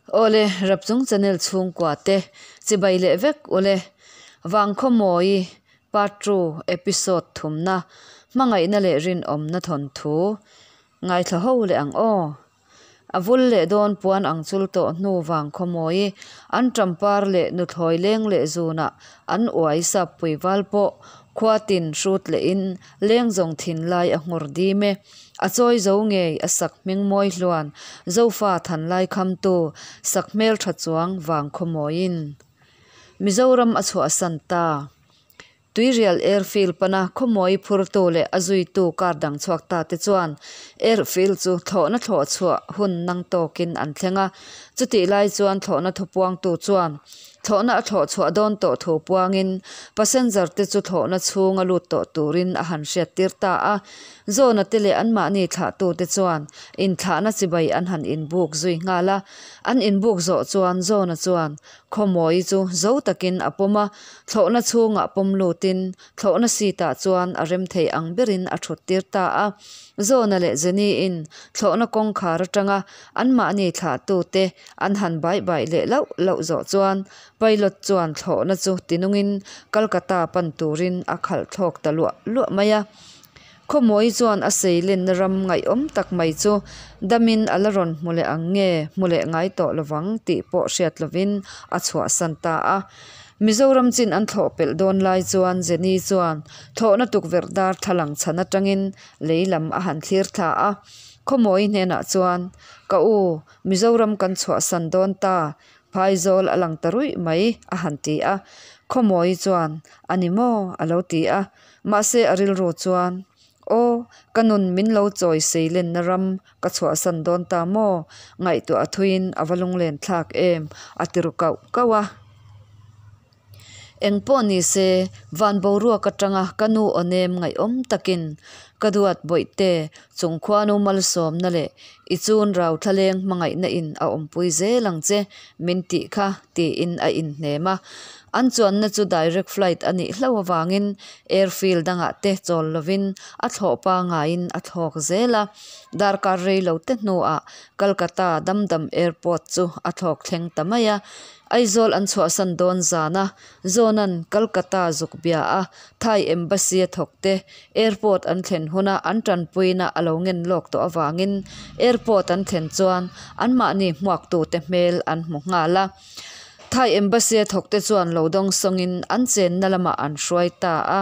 Awle, Rapchung channel chhungkua te chibai leh vek ule. Vangkhawmawi part two episode thumna hmangaihna leh rinawmna thawnthu ngaithla ho leh ang aw. A vul leh dawn puan ang chul tawh hnu Vangkhawmawi an tampar leh nuthlawi leng leh zunah an uai sap pui val pawh khua tin hrut lehin leng zawng thinlai a nghawr dim e. A chawi zo ngei a sak hming mawi hluan Zofa thanlai khamtu sak hmel tha chuang Vangkhawmawiin Mizoram a chhuahsan ta. Tuirial Airfield pana khawmawi phurtu leh a zuitu kar dang chhuak ta te chuan Airfield chu thlawhna thlawh chhuah hun nang tawkin an thleng a. Chutih lai chuan thlawhna thupuangtu chuan Thlawhna a thlawh chhuah dawn tawh thu puangin passenger te chu thlawhna chhunga lut tawh turin a han hriattir ta a. Zawna te leh anmahni thlahtu te chuan inthlahna chibai an han inbuk zui nghal a. An inbuk zawh chuan Zawna chuan Khawmawi chu zo takin a pawm a, thlawhna chhungah pawm lutin thlawhna seat ah chuan a rem thei ang berin a thut tir ta a. Zawna leh Jenny-in thlawhna kawngkhar atanga anmahni thlahtute an han baih baih leh lauh lauh zawh chuan pilot chuan thlawhna chu tinungin Calcutta pan turin a khalh thlawk ta luah luah mai a. Khawmawi chuan a seilenna ram ngaihawm tak mai chu damin a la rawn hmu leh ang nge hmu leh ngai tawh lovang tih pawh hriat lovin a chhuahsan ta a. Mizoram chin an thlawh pelh dawn lai chuan Jenny chuan thlawhna tukverh dar thlalang chhan atangin lei lam a han thlir thla a. Khawmawi hnenah chuan, Ka u, Mizoram kan chhuahsan dawn ta, Phaizawl a lang ta ruih mai, a han ti a. Khawmawi chuan, A ni maw? a lo ti a. Mahse a rilru chuan, Aw, ka nun min lo chawi seilenna ram ka chhuahsan dawn ta maw? Ngaihtuah a thuiin a va lunglen thlak em? a ti ru kauh kauh a. Eng pawh ni se, van boruak atanga ka nu aw nem ngaihawm takin ka duat bawihte chung khuanu malsawmna leh i chun rau thlaleng hmangaihna in a awmpui zel ang che min tih kha tiin a inhnem a. An chuanna chu direct flight a nih hlauh avangin airfield dangah te chawl lovin a thlawh pangaiin a thlawk zel a. Darkar rei lo te hnuah Calcutta Damdam Airport chu a thlawk thleng ta mai a. Aizawl an chhuahsan dawn zana Zawnan Calcutta zuk bia a, Thai Embassy a thawk te airport an thlen huna an tanpuina a lo ngen lawk tawh avangin airport an thlen chuan anmahni hmuaktute hmel an hmu nghal a. Thai Embassy a thawkte chuan lo dawng sawngin an chenna lamah an hruai ta a.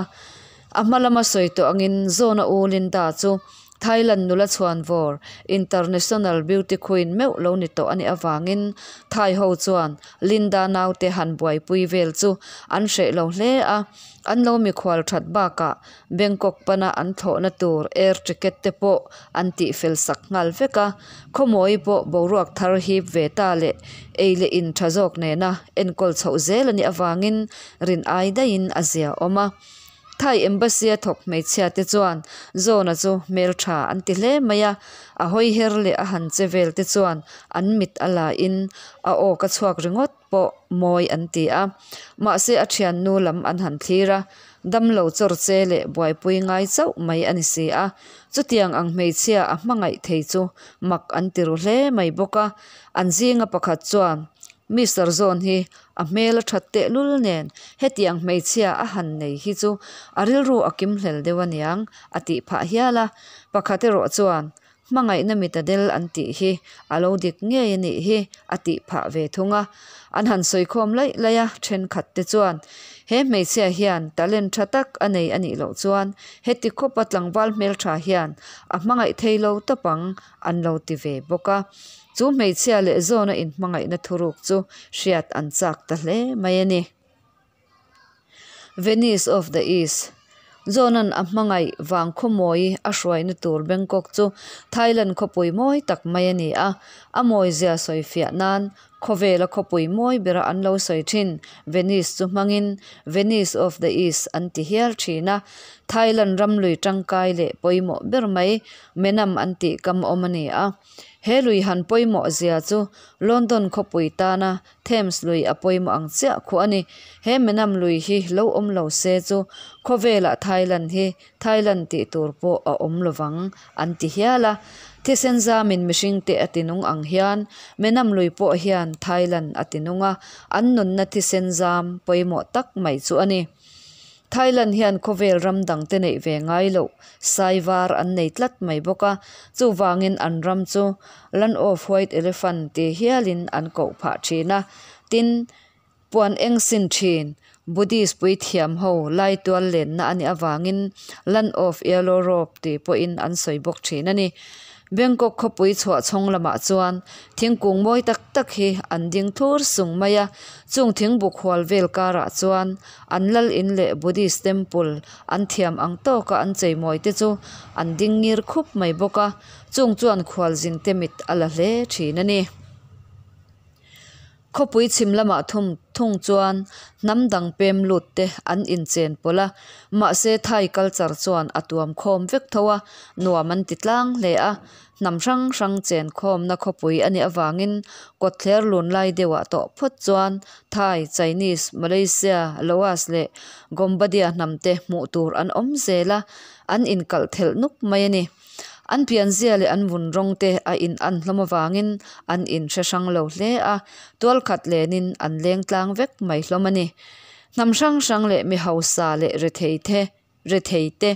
A hma lama sawi tawh angin Zawna U Linda chu Thailand nula chhuanvawr, International Beauty Queen meuh lo ni tawh a nih avangin Thai ho chuan Linda naute han buaipui vel chu an hreh lo hle a. An lo mikhual that bakah Bangkok pana an thlawhna tur air ticket te pawh an tihfel sak nghal vek a. Khawmawi pawh boruak thar hip ve ta leh ei leh in tha zawk nena enkawl chhoh zel a nih avangin rin ai daihin a zia awm a. Thai Embassy a thawk hmeichhia te chuan Zawna chu hmeltha an ti hle mai a, a hawi her leh a han che vel te chuan an mit a la in a aw ka chhuak ringawt pawh mawi an ti a. Mahse a thiannu lam an han thlir a, damlo chawr che leh buaipui ngai chauh mai a ni si a. Chutiang ang hmeichhia a hmangaih thei chu mak an ti ru hle mai bawk a. An zinga pakhat chuan Mister Zawn hi a hmel a that tehlul nen hetiang hmeichhia a han nei hi chu a rilru a kim hlel deuh aniang a tih phah hial a. Pakhat erawh chuan Hmangaihna mitadel an tih hi a lo dik ngei a nih hi a tih phah ve thung a. An han sawi khawm laih laih a, thenkhat te chuan he hmeichhia hian talent tha tak a nei a nih loh chuan heti khawpa tlangval hmeltha hian a hmangaih thei lo tawp ang an lo ti ve bawk a. Chu hmeichhia leh zawna inhmangaihna thuruk chu hriat an chak ta hle mai a ni. Venice of the East, Zawna'n a hmangaih vang khawmawi a hruaina tur Bangkok chu Thailand khawpui mawi tak mai a ni a. A mawizia sawi fiah nan khawvela khawpui mawi bera an lo sawi thin Venice chu hmangin Venice of the East an ti hial thin a. Thailand ram lui tangkai leh pawimawh ber mai Menam an tih kam awm a ni a. He lui han pawimawh zia chu London khawpui tana Thames lui a pawimawh ang chiah khuh a ni. He Menam lui hi lo awm lo se chu khawvelah Thailand hi Thailand tih tur pawh a awm lovang an ti hial a. Thisen zamin mihringte a tinung ang hian Menam lui pawh hian Thailand a tinung a, an nunna thisen zam pawimawh tak mai chu a ni. Thailand hian khawvel ram dangte neih ve ngai loh sai var an nei tlat mai bawk a, chuvangin an ram chu Land of White Elephant ti hialin an koh phah thin a. Tin, puan eng sin thin Buddhist puithiam ho laitual lenna a nih avangin Land of Yellow Robe ti pawhin an sawi bawk thin a ni. Bangkok khawpui chhuah chhawng lamah chuan thingkung mawi tak tak hi an ding thlur sung mai a, chung thingbuk hual vel karah chuan an lal in leh Buddhist temple an thiam ang tawka an cheimawi te chu an ding ngir khup mai bawk a, chung chuan khualzin te mit a la hle thin a ni. Khawpui chhim lamah thum thung chuan hnam dang pem lut te an inchen pawlh a, mahse Thai culture chuan a tuam khawm vek tho a, nuam an ti tlang hle a. Hnam hrang hrang chen khawmna khawpui a nih avangin kawtthler lun lai deuhah tawh phawt chuan Thai, Chinese, Malaysia, Laos leh Gombadia hnam te hmuh tur an awm zel a, an inkalh thelh nuk mai a ni. An pianzia leh an vun rawng te a in an hlawm avangin an in hre hrang lo hle a, tual khat lenin an leng tlang vek mai hlawm a ni. Hnam hrang hrang leh mi hausa leh rethei the rethei te,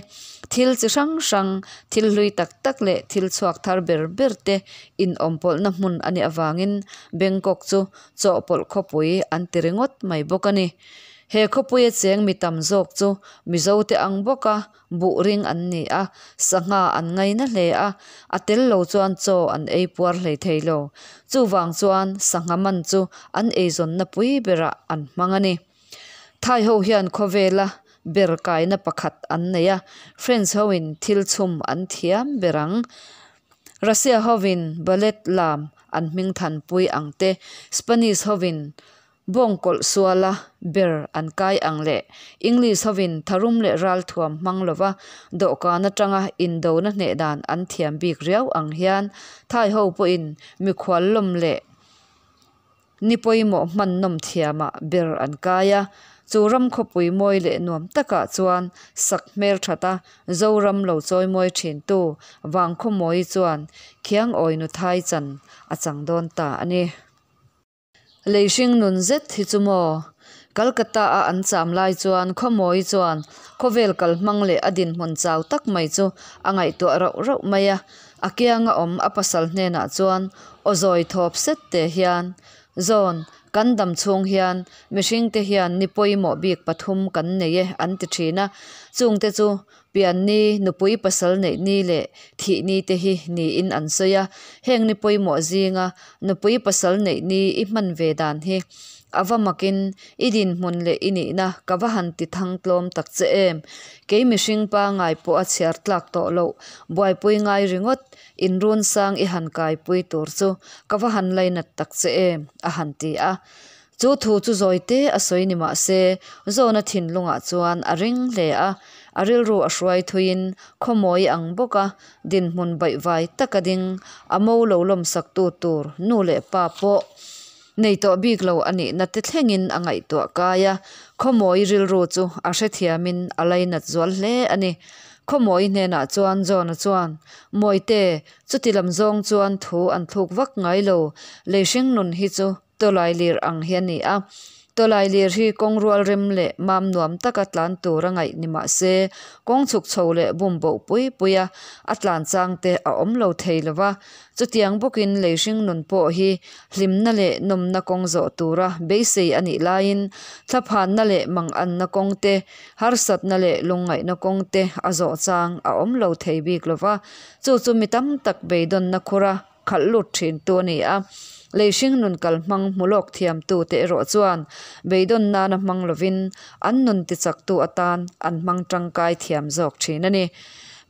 thil chi hrang hrang, thil hlui tak tak leh thil chhuak thar ber ber te inawmpawlhna hmun a nih avangin Bangkok chu chawhpawlh khawpui an ti ringawt mai bawk a ni. He khawpuia cheng mi tam zawk chu Mizote ang bawka Buh ring an ni a, sangha an ngaina hle a, a tel lo chuan chaw an ei puar hlei thei lo. Chuvang chuan sangha man chu an eizawnna pui berah an hmang a ni. Thai ho hian khawvela ber kaina pakhat an nei a, French hoin thil chhum an thiam ber ang. Russia hoin ballet lam an hming thanpui ang te, Spanish hoin Bawngkawlh suala ber an kai ang leh English hovin tharum leh ralthuam hmang lova dawhkan atanga indona hneh dan an thiam bik riau ang hian Thai ho pawhin mikhual lawm leh ni pawimawh hman nawm thiamah ber an kai a. Chu ram khawpui mawi leh nuam takah chuan sak hmel that a Zoram lo chawimawi thintu Vangkhawmawi chuan Khiangawi Nuthai chan a chang dawn ta a ni. Lei hring nun zet hi chu maw? Calcutta a an cham lai chuan Khawmawi chuan khawvel kal hmang leh a dinhmun chau tak mai chu a ngaihtuah rauh rauh mai a. A kianga awm a pasal hnenah chuan aw zawi thawp set te hian, Zawn, kan dam chhung hian mihringte hian ni pawimawh bik pathum kan nei e an ti thin a. Chungte chu Pianni, nupui pasal neih ni leh thih ni te hi niin an sawi a, heng ni pawimawh zinga nupui pasal neih ni i hman ve dan hi a va makin i dinhmun leh i nihna ka va han ti thang tlawm tak che em. Kei mihring pangai pawh a chhiar tlak tawh loh, buaipui ngai ringawt inrun sang i han kaipui tur chu ka va han lainat tak che em, a han ti a. Chu thu chu zawi te a sawi ni mah se, Zawna thinlungah chuan a ring hle a, a rilru a hruai thuiin khawmawi ang bawka dinhmun baihvai taka ding a mo lo lawmsaktu tur nu leh pa pawh nei tawh bik lo a nihna te thlengin a ngaihtuah kai a, khawmawi rilru chu a hrethiamin a lainat zual hle a ni. Khawmawi hnenah chuan Zawna chuan, Mawite, chuti lam zawng chuan thu an thluk vak ngai lo, lei hringnun hi chu Tawlailir ang hi a ni a, tawlailir hi kawng rual rem leh mam nuam taka tlan tur a ngaih ni mah se, kawng chhuk chho leh bum boh pui pui a, a tlan chang te a awm lo thei lo va. Chutiang bawkin lei hringnun pawh hi hlimna leh nawmna kawng zawh tura beisei a nih laiin thlaphanna leh manganna kawng te, harsatna leh lungngaihna kawng te a zawh chang a awm lo thei bik lo va. Chu chu mi tam tak beidawnna khura khalh lut thin tu a ni a, lei hringnun kal hmang hmu lawk thiam tu te erawh chuan beidawn nana hmang lovin an nun tichak tu atan an hmang tangkai thiam zawk thin a ni.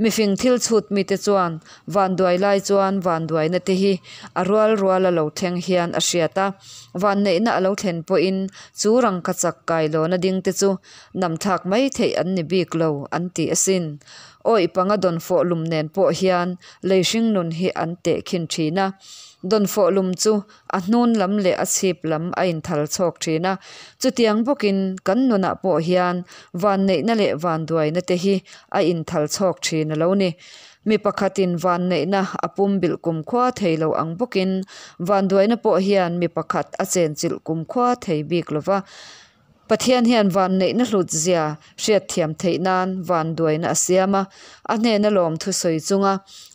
Mifing thil chhut mite chuan vanduai lai chuan vanduaina te hi a rual ruala lo thleng hian a hriat a, vanneihna a lo thlen pawhin chu rangkachak kailawna ding te chu namthlak mai theih an ni bik lo an ti asin. Awih panga dawnfawh lum nen pawh hian lei hringnun hi an tehkhin thin a. Dawnfawh lum chu a hnun lam leh a chhip lam a inthal chhawk thin a. Chutiang bawkin kan nunah pawh hian vanneihna leh vanduaina te hi a inthal chhawk thin a lo ni. Mi pakhatin vanneihna a pumbilh kumkhua thei lo ang bawkin vanduaina pawh hian mi pakhat a chenchilh kumkhua thei bik lo va. Pathian hian vanneihna hlutzia hriatthiam theih nan vanduaina a siam a, a hnena lawmthu sawi chunga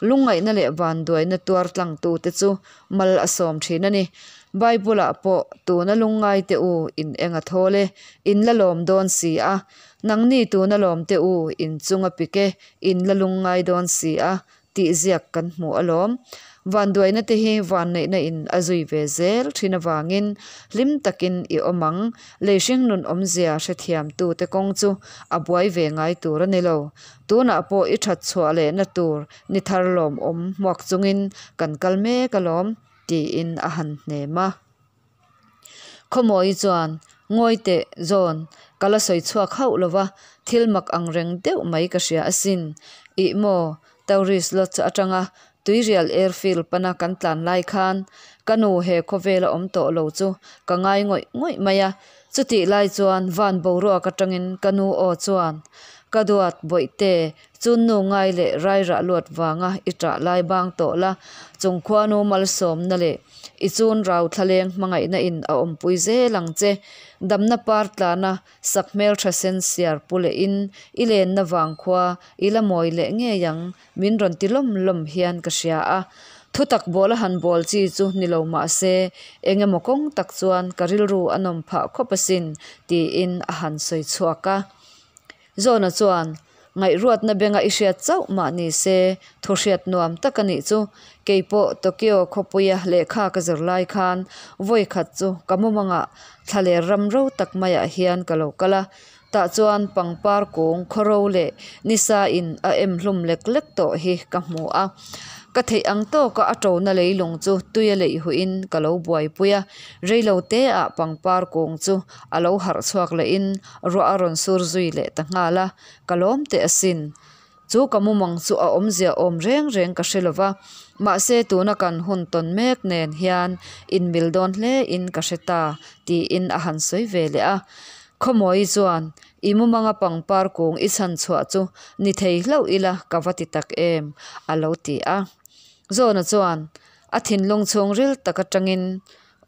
lungngaihna leh vanduaina tuar tlangtute chu mal a sawm thin a ni. Bible-ah pawh, Tuna lungngaite u, in eng a thawl e, in la lawm dawn si a. Nangni tuna lawmte u, in chung a pik e, in la lungngai dawn si a, tih ziak kan hmu alawm. Vanduaina te hi vanneihna in a zui ve zel thin avangin hlim takin i awm ang. Lei hringnun awmzia hrethiamtute kawng chu a buai ve ngai tur a ni lo. Tunah pawh i that chhuah lehna tur ni thar lawmawm hmuak chungin kan kal mek alawm, tiin a han hnem a. Khawmawi chuan, Ngawi teh, John, ka la sawi chhuak hauh lo va, thil mak ang reng deuh mai ka hria asin. Ih maw, Tourist Lodge atanga Tuirial Airfield pana kan tlan lai khan ka nu he khawvela awm tawh lo chu ka ngai ngawih ngawih mai a. Chutih lai chuan van boruak atangin ka nu aw chuan, Ka duat, Bawihte, Chun nu ngai leh rairah luat vanga i ṭah lai bang tawh la, chung khuanu malsawmna leh i chun rau thlaleng hmangaihna in a awmpui zel ang che. Damna par tlana sak hmelṭha sen siar pu leh in i lenna vang khua i la mawi leh ngei ang min rawn ti lawm lawm hian ka hria a. Thutak bawl a han bawl chi chu ni lo mah se eng emaw kawng tak chuan ka rilru a nawm phah khawp asin tiin a han sawi chhuak a. Zawna chuan, Ngaihruatna benga i hriat chauh mah ni se, thu hriat nuam tak a nih chu. Kei pawh Tokyo khawpuia lehkha ka zir lai khan vawi khat chu ka mumangah thlaler ram ro tak maiah hian ka lo kal a. Tah chuan pangpar kung khawro leh nisa in a em hlum lek lek tawh hi ka hmu a. Ka theih ang tawka a ṭona leilung chu tuia leih huihin ka lo buaipui a. Reilo teah pangpar kung chu a lo harh chhuak lehin ruah a rawn sur zui leh ta nghal a, ka lawm teh asin. Chu ka mumang chu a awmzia awm reng reng ka hre lova, mahse tuna kan hun tawn mek nen hian inmil dawn hle in ka hre ta tiin a han sawi ve leh a. Khawmawi chuan, I mumanga pangpar kung i chhan chhuah chu ni thei hlauh ila ka va ti tak em? a lo ti a. Zawna chuan a thinlung chhungril tak atangin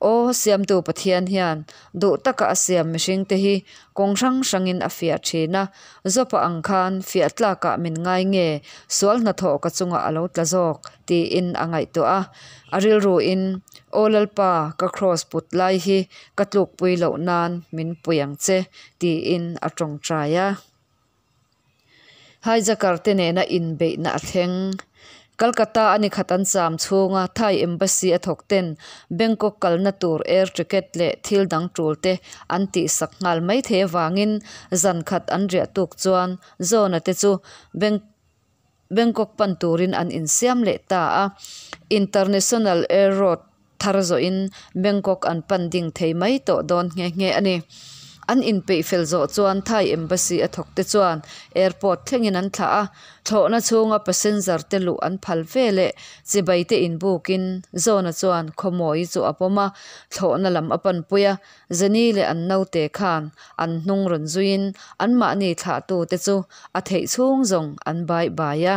Aw, Siamtu Pathian hian duh taka a siam mihringte hi kawng hrang hrangin a fiah thin a, Zawpa ang khan fiah tlakah min ngai nge, sual hnathawh ka chungah a lo tla zawk, tiin a ngaihtuah a. A rilruin, Aw Lalpa, ka kraws put lai hi ka tlukpui loh nan min pui ang che, tiin a tawngtai a. Hijacker te nena inbeihna a thleng. Kolkata a nikhat an cham chhunga Thai Embassy a thawk ten Bangkok kalna tur air ticket leh thil dang tul te an tihsak nghal mai thei avangin zan khat an riah tuk chuan Zona te chu Bangkok pan turin an insiam leh ta a. International Air Road thar zawhin Bangkok an pan ding thei mai tawh dawn nghe nghe a ni. An inpeih fel zawh chuan Thai Embassy a thawk te chuan airport thlengin an thlah a, thlawhna chhunga passenger te luh an phal ve leh chibai te inbukin Zona chuan Khawmawi chu a pawm a, thlawhna lam a panpui a, Jenny leh an naute khan an hnung rawn zuiin anmahni thlahtu te chu a theih chhung zawng an bai bai a.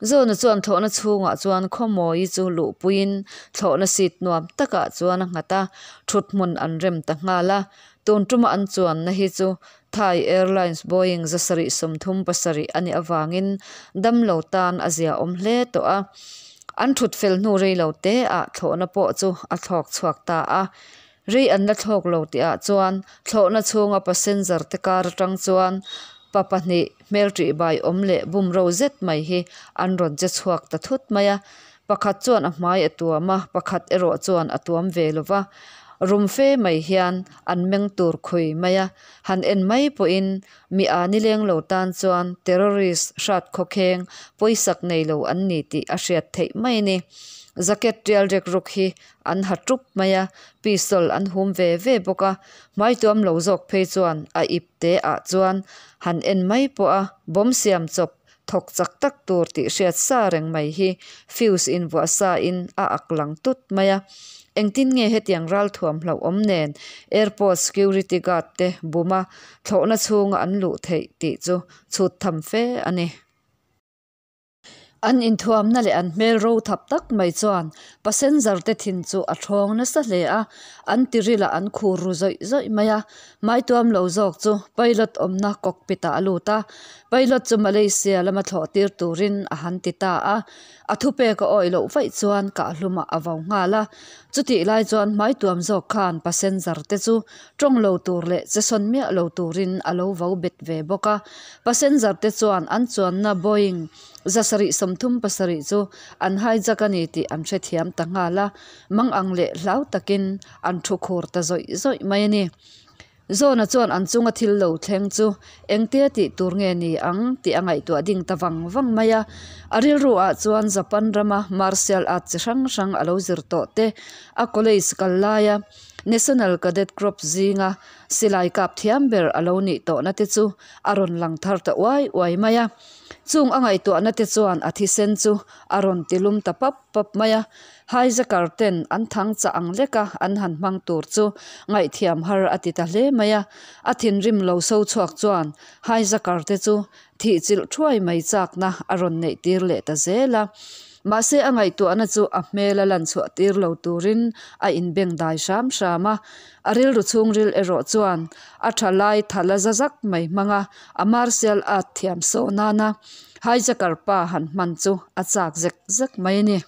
Zawna chuan thlawhna chhungah chuan Khawmawi chu luhpuiin thlawhna seat nuam takah chuan a nghat a, thuthmun an rem ta nghal a. Tun tuma an chuanna hi chu Thai Airlines Boeing 737 a nih avangin damlo tan a ziaawm hle tawh a. An thut fel hnu rei lo teah thlawhna pawh chu a thlawk chhuak ta a. Rei an la thlawk lo tihah chuan thlawhna chhunga passenger te kar atang chuan pa pahnih hmelṭih bai awm leh bumro zet mai hi an rawn che chhuak ta thut mai a. Pakhat chuan a hmai a tuam a, pakhat erawh chuan a tuam ve lo va. Rum fe mai hian an meng tur khui mai a, han en mai pawhin mi a nileng lo tan chuan terrorist hrat khawkheng pawisak nei lo an ni tih a hriat theih mai a ni. Jacket tial rek ruk hi An ha ṭup mai a, pistol an hum ve ve bawk a, hmaituam lo zawk phei chuan a ip te ah chuan han en mai pawh a, bomb siam chawp thawk chak tak tur tih hriat sa reng mai hi fuse invuah sa in a ak lang tut mai a. Engtin nge hetiang ralthuam hlauhawm nen airport security guard te buma thlawhna chhunga an luh theih tih chu chhut tham fe a ni. An inthuamna leh an hmel ro thap tak mai chuan passenger te thin chu a thawng nasa hle a, an tirilah an khur ru zawih zawih mai a. Maituam lo zawk chu pilot awmna cockpit ah a lut a, pilot chu Malaysia lama thlawh tir turin a han ti ta a. A thupek a awih loh vaih chuan kahhlumah a vo nghal a. Chutih lai chuan hmaituam zawk khan passenger te chu tawng lo tur leh che sawn miah lo turin a lo vo bet ve bawk a. Passenger te chuan an chuanna Boeing 737 chu an hijack a ni tih an hrethiam ta nghal a, mangang leh hlau takin an thu khur ta zawih zawih mai a ni. Zawna chuan an chunga thil lo thleng chu engtia tih tur nge ni ang tih a ngaihtuah ding ta vang vang mai a. A rilru ah chuan Japan rama martial art chi hrang hrang a lo zir tawh te, a college kal laia National Cadet Corps zinga silai kap thiam ber a lo nih tawhna te chu a rawn lang thar ta uai uai mai a. Chung a ngaihtuahna te chuan a thisen chu a rawn ti lum ta pap pap mai a. Hijacker ten an thang chah ang leka an han hmang tur chu ngaihthiam har a ti ta hle mai a. A thinrim lo so chhuak chuan hijacker te chu thih chilh thuai mai chakna a rawn neih tir leh ta zel a. Mahse a ngaihtuahna chu a hmel a lan chhuah tir lo turin a inbeng dai hram hram a. A rilru chhungril erawh chuan a tha lai thala za zak mai hmang a, a martial art thiam sawh nana hijacker pa han hman chu a chak zek zek mai a ni.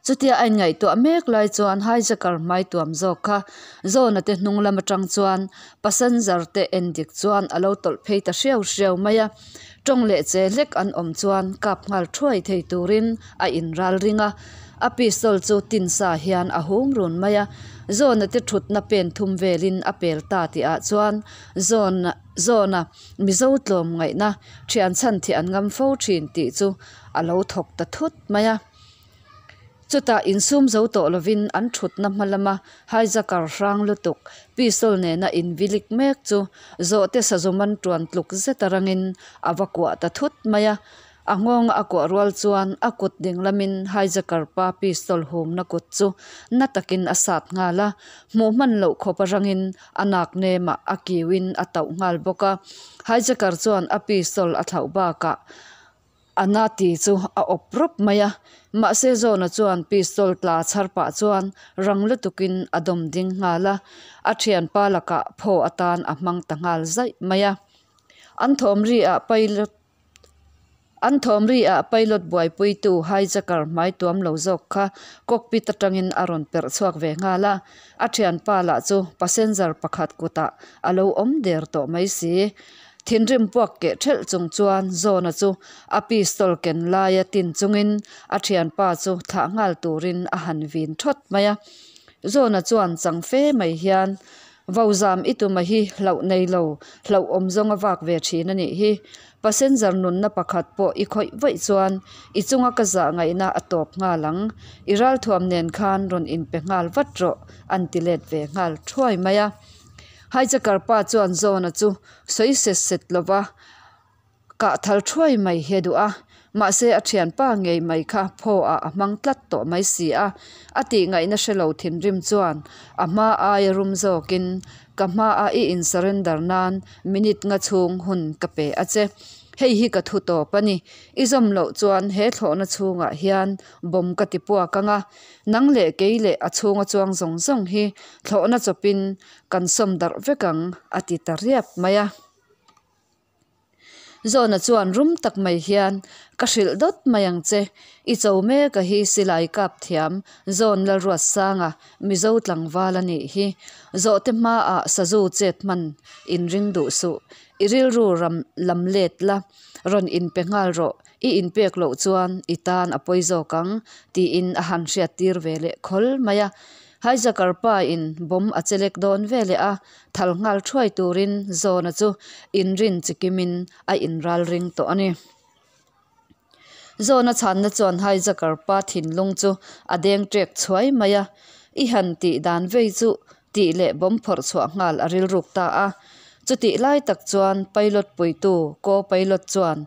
Chutia a inngaihtuah mek lai chuan hijacker hmai tuam zawk kha Zawna te hnung lam atang chuan passenger te en dik chuan a lo tawlh phei ta hriau hriau mai a. Tawng leh che hlek an awm chuan kap nghal thuai thei turin a inral ring a, a pistol chu tin sa hian a hum run mai a. Zawna te thutna pen thum velin a pel ta tih ah chuan Zawna Zawna Mizo tlawm ngaihna thian chhan thih an ngam fo thin tih chu a lo thawk ta thut mai a. Chutah insum zo tawh lovin an thutna hma lama hijacker hrang lutuk pistol nena invilik mek chu zawhte sazuman tuan tluk zet a rangin a va kuah ta thut mai a. A nghawnga a kuah rual chuan a kut ding lamin hijacker pa pistol humna kut chu na takin a sat nghal a, hmuh hman loh khawp a rangin a nak nemah a kiuin a tauh nghal bawk a. Hijacker chuan a pistol a thlauh bakah A na ti chu a awp rawp mai a, mahse Zawna chuan pistol tla chhar pah chuan rang lutukin a dawm ding nghal a, a thianpa lakah phaw atan a hmang ta nghal zaih mai a. An thawm ri ah pilot An thawm ri ah pilot buaipuitu hijacker hmai tuam lo zawk kha cockpit atangin a rawn perh chhuak ve nghal a, a thianpa lah chu passenger pakhat kutah a lo awm der tawh mai si. Thinrim puak keh thelh chung chuan Zawna chu a pistol ken laia tin chungin a thianpa chu thlah nghal turin a han vin thawt mai a. Zawna chuan chang fe mai hian, Vozam i tuma hi hlauh nei lo, hlauhawm zawng a vak ve thin a nih hi. Passenger nunna pakhat pawh i khawih vaih chuan i chunga ka zah ngaihna a tawp nghal ang. I ralthuam nen khan rawn inpe nghal vat rawh, an ti let ve nghal thuai mai a. Hijacker pa chuan Zawna chu sawi set set lova kah thal thuai mai hi a duh a, mahse a thianpa ngei mai kha phaw ah a hmang tlat tawh mai si a, a tih ngaihna hre lo thinrim chuan a hma aia rum zawkin ka hma a i in surrender nan minute nga chhung hun ka pe a che, hei hi ka thu tawp a ni, i zawm loh chuan he thlawhna chhungah hian bomb ka ti puak ang a, Nang leh kei leh a chhunga chuang zawng zawng hi thlawhna chawpin kan sawm darh vek ang, a ti ta riap mai a. Zawna chuan rum tak mai hian, Ka hrilh dawt mai ang che, i cho mek a hi silai kap thiam Zawn Lalruatsanga Mizo tlangval a nih hi. Zawhte hmaah sazu chet hman inring duh suh, i rilru ram lam let la, rawn inpe nghal rawh, I inpek loh chuan i tan a pawi zawk ang, tiin a han hriattir ve leh khawl mai a. Hijacker pa in bomb a chelek dawn ve leh a, thal nghal thuai turin Zawna chu inrin chikimin a inral ring tawh a ni. Zawna chhanna chuan Hijacker pa thinlung chu a deng ṭek chhuai mai a, I han tih dan vei chu tih leh bomb phawrh chhuah nghal a rilruk ta a. Chutih lai tak chuan pilot puitu, co-pilot chuan,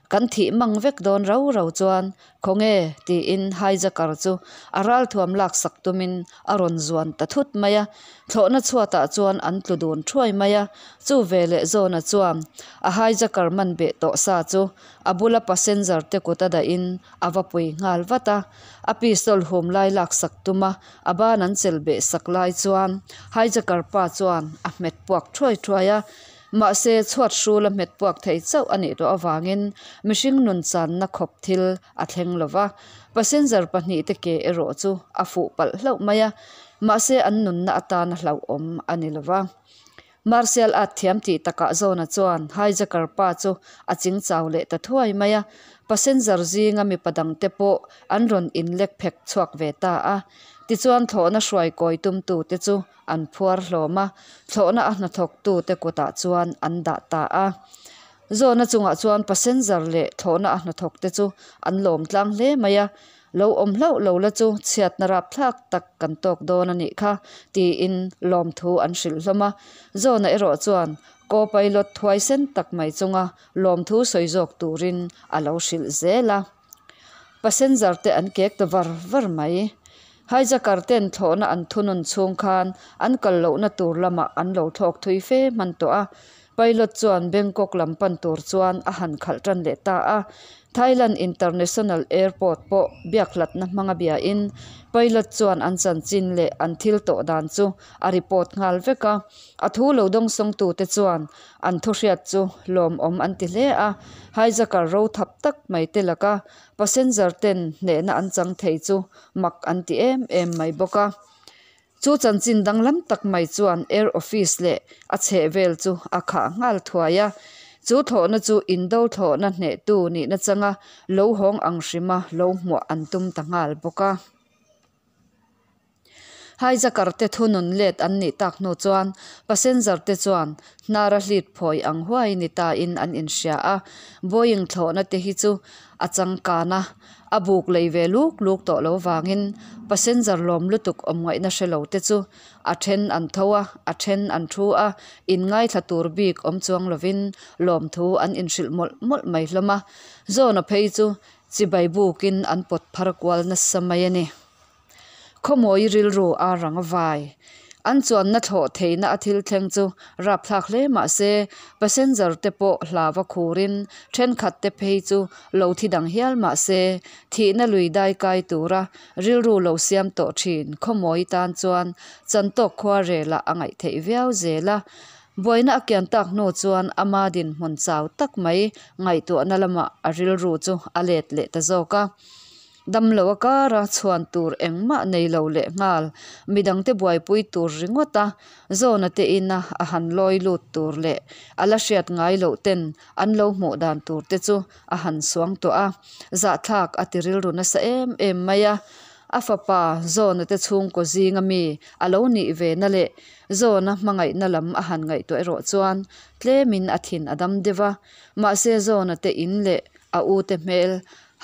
Kan thih mang vek dawn rau rau chuan khawnge tiin hijacker chu a ralthuam laksak tumin a rawn zuan ta thut mai a. Thlawhna chhuatah chuan an tlu dun thuai mai a, chu veleh Zawna chuan a hijacker man beh tawh sa chu a bula passenger te kut a dahin a va pui nghal vat a. A pistol hum lai laksak tuma a ban an chelh beh sak lai chuan hijacker pa chuan a hmet puak thuai thuai a. Mahse chhuat hrul a hmet puak thei chauh a nih tawh avangin mihring nun channa khawp thil a thleng lo va, passenger pahnihte ke erawh chu a fuh palh hlauh mai a, mahse an nunna atana hlauhawm a ni lo va. Martial art thiam tih takah Zawna chuan hijacker pa chu a ching chau leh ta thuai mai a, passenger zinga mipa dangte pawh an rawn inlek phek chhuak ve ta a. Tichuan thlawhna hruai kawi tumtute chu an phuar hlawm a, thlawhna a hnathawktute kutah chuan an dah ta a. Zawna chungah chuan passenger leh thlawhna a hnathawkte chu an lawm tlang hle mai a, Lo awm hlauh lo la chu chhiatna rapthlak tak kan tawk dawn a nih kha, tiin lawmthu an hrilh hlawm a. Zawna erawh chuan co-pilot thuai sen tak mai chunga lawmthu sawi zawk turin a lo hrilh zel a. Passenger te an kek ta var var mai. Hijacker ten thlawhna an thunun chhung khan an kal lohna tur lamah an lo thlawk thui fe hman tawh a. Pilot chuan Bangkok lam pan tur chuan a han khalh tan leh ta a. Thailand International Airport pawh biak hlatna hmanga biain pilot chuan an chanchin leh an thil tawh dan chu a report nghal vek a. A thu lo dawngsawngtute chuan an thuhriat chu lawmawm an ti hle a, hijacker ro thap tak mai te laka passenger ten hnehna an chang thei chu mak an ti em em mai bawk a. Chu chanchin danglam tak mai chuan air office leh a chhehvel chu a khah nghal thuai a, chu thlawhna chu indo thlawhna hnehtu nihna changa lo hawng ang hrima lo hmuah an tum ta nghal bawk a. Hijacker te thunun let an nih tak hnu chuan passenger te chuan hnara hlit phawi ang huai ni ta in an inhria a, Boeing thlawhna te hi chu a changkan a, a buk lei ve luk luk tawh lo vangin passenger lawm lutuk awm ngaihna hre lo te chu a then an tho a, a then an thu a, in ngaithla tur bik awm chuang lovin lawmthu an inhrilh mawlh mawlh mai hlawm a, Zawna phei chu chibai bukin an pawt phar kual nasa mai a ni. Khawmawi rilru a rang vai. An chuanna thlawh theihna a thil thleng chu rapthlak hle mah se, passenger te pawh hlava khurin thenkhat te phei chu lo thi dang hial mah se, thihna lui dai kai tura rilru lo siam tawh thin khawmawi tan chuan chantawk khua relah a ngaih theih viau zel a. Buaina a kian tak hnu chuan ama dinhmun chau tak mai ngaihtuahna lamah a rilru chu a let leh ta zawk a. Damlo a kara chhuan tur engmah nei lo leh nghal, midangte buaipui tur ringawt a, Zawna te ina a han lawi lut tur leh a la hriat ngai loh ten an lo hmuh dan tur te chu a han suang tawh a, zahthlak a ti rilru nasa em em mai a. A fapa Zawna te chhungkaw zinga mi a lo nih ve na leh Zawna hmangaihna lam a han ngaihtuah erawh chuan tlemin a thin a dam deuh a, mahse Zawna te in leh a u te hmel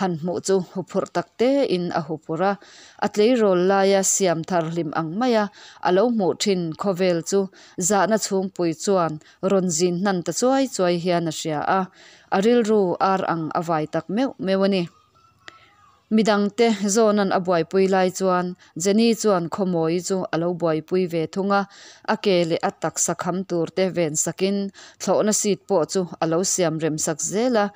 Han hmuh chu huphurh tak tein a huphurh a, a tleirawl laia siam thar hlim ang maia a lo hmuh thin khawvel chu zahna chhungpui chuan rawn zin hnan ta chuai chuai hian a hria a, a rilru ar ang a vai tak meuh meuh a ni. Midangte zawnan a buaipui lai chuan Jenny chuan Khawmawi chu a lo buaipui ve thung a, a ke leh a taksa kham tur te ven sakin thlawhna seat pawh chu a lo siam rem sak zel a.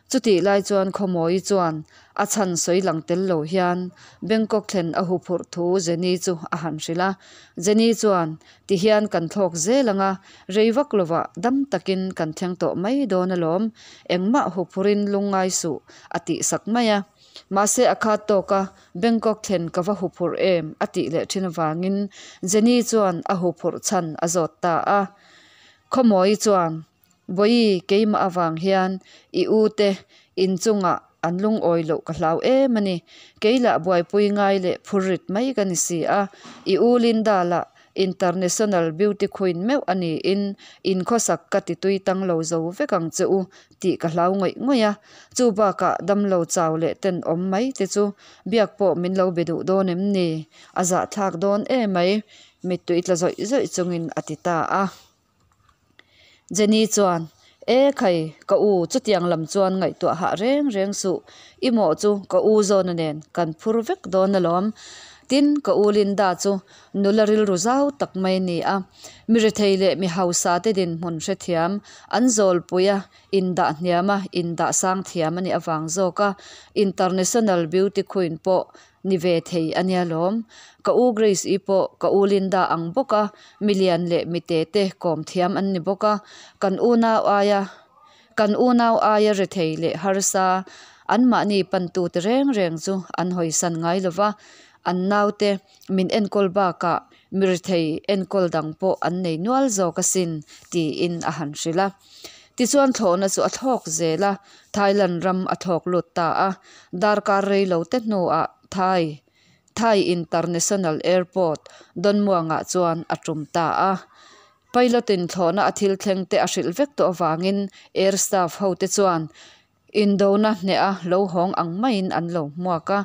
Chutih lai chuan Khawmawi chuan a chhan sawi lang tel lo hian Bangkok thlen a huphurh thu Jenny chu a han hrilh a. Jenny chuan, Ti hian kan thlawk zel ang a, rei vak lovah dam takin kan thleng tawh mai dawn alawm, engmah huphurin lungngai suh, a tih sak mai a. Mahse a khat tawk a, Bangkok thlen ka va huphurh em? a tih leh thin avangin Jenny chuan a huphurh chhan a zawt ta a. Khawmawi chuan, Vawi keimah avang hian i u te inchungah an lungawi loh ka hlau em a ni. Kei lah buaipui ngai leh phur rit mai ka ni si a. I u Linda lah International Beauty Queen meuh a niin in khawsak ka ti tui tang lo zo vek ang che u tih ka hlau ngawih ngawih a. Chu bakah damlo chau leh tenawm mai te chu biak pawh min lo be duh dawn em ni? A zahthlak dawn emai mittui tla zawih zawih chungin a ti ta a. Jenny chuan, E khai, ka u, chutiang lam chuan ngaihtuah hah reng reng suh, i mawh chu ka u Zawna nen kan phur vek dawn alawm. Tin, ka u Linda chu nula rilru zau tak mai a ni a, mi rethei leh mi hausa te dinhmun hrethiam, an zawlpui a indah hniam a, indah sang thiam a nih avang zawk a, International Beauty Queen pawh ni ve thei a nia lawm. Ka u Grace-i pawh ka u Linda ang bawk a, mi lian leh mi te te kawm thiam an ni bawk a, kan unau aia kan unau aia rethei leh harsa anmahni pantute reng reng chu an hawisan ngai lo va, an naute min enkawl bakah mi rethei enkawl dang pawh an nei nual zawk asin tiin a han hrilh a. Tichuan thlawhna chu a thlawk zel a, Thailand ram a thlawk lut ta a. Darkar rei lo te hnuah Thai Thai International Airport Donmuangah chuan a tum ta a. Pilot in thlawhna a thil thleng te a hrilh vek tawh avangin air staff ho te chuan Indona hneha lo hawng ang maiin an lo hmuak a,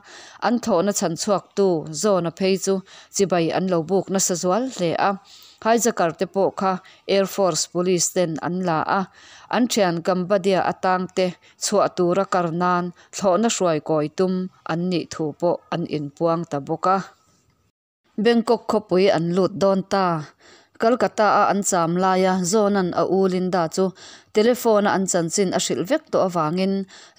an thawhna chhan chhuaktu Zawna phei chu chibai an lo buk nasa zual hle a. Hijacker te pawh kha Air Force Police ten an la a, an thian Cambodia atang te chhuah tura kar nan thlawhna hruai kawi tum an nih thu pawh an inpuang ta bawk a. Bangkok khawpui an lut dawn ta. Kolkata a an cham laia Zawna'n a u Linda chu telephone a an chanchin a hrilh vek tawh avangin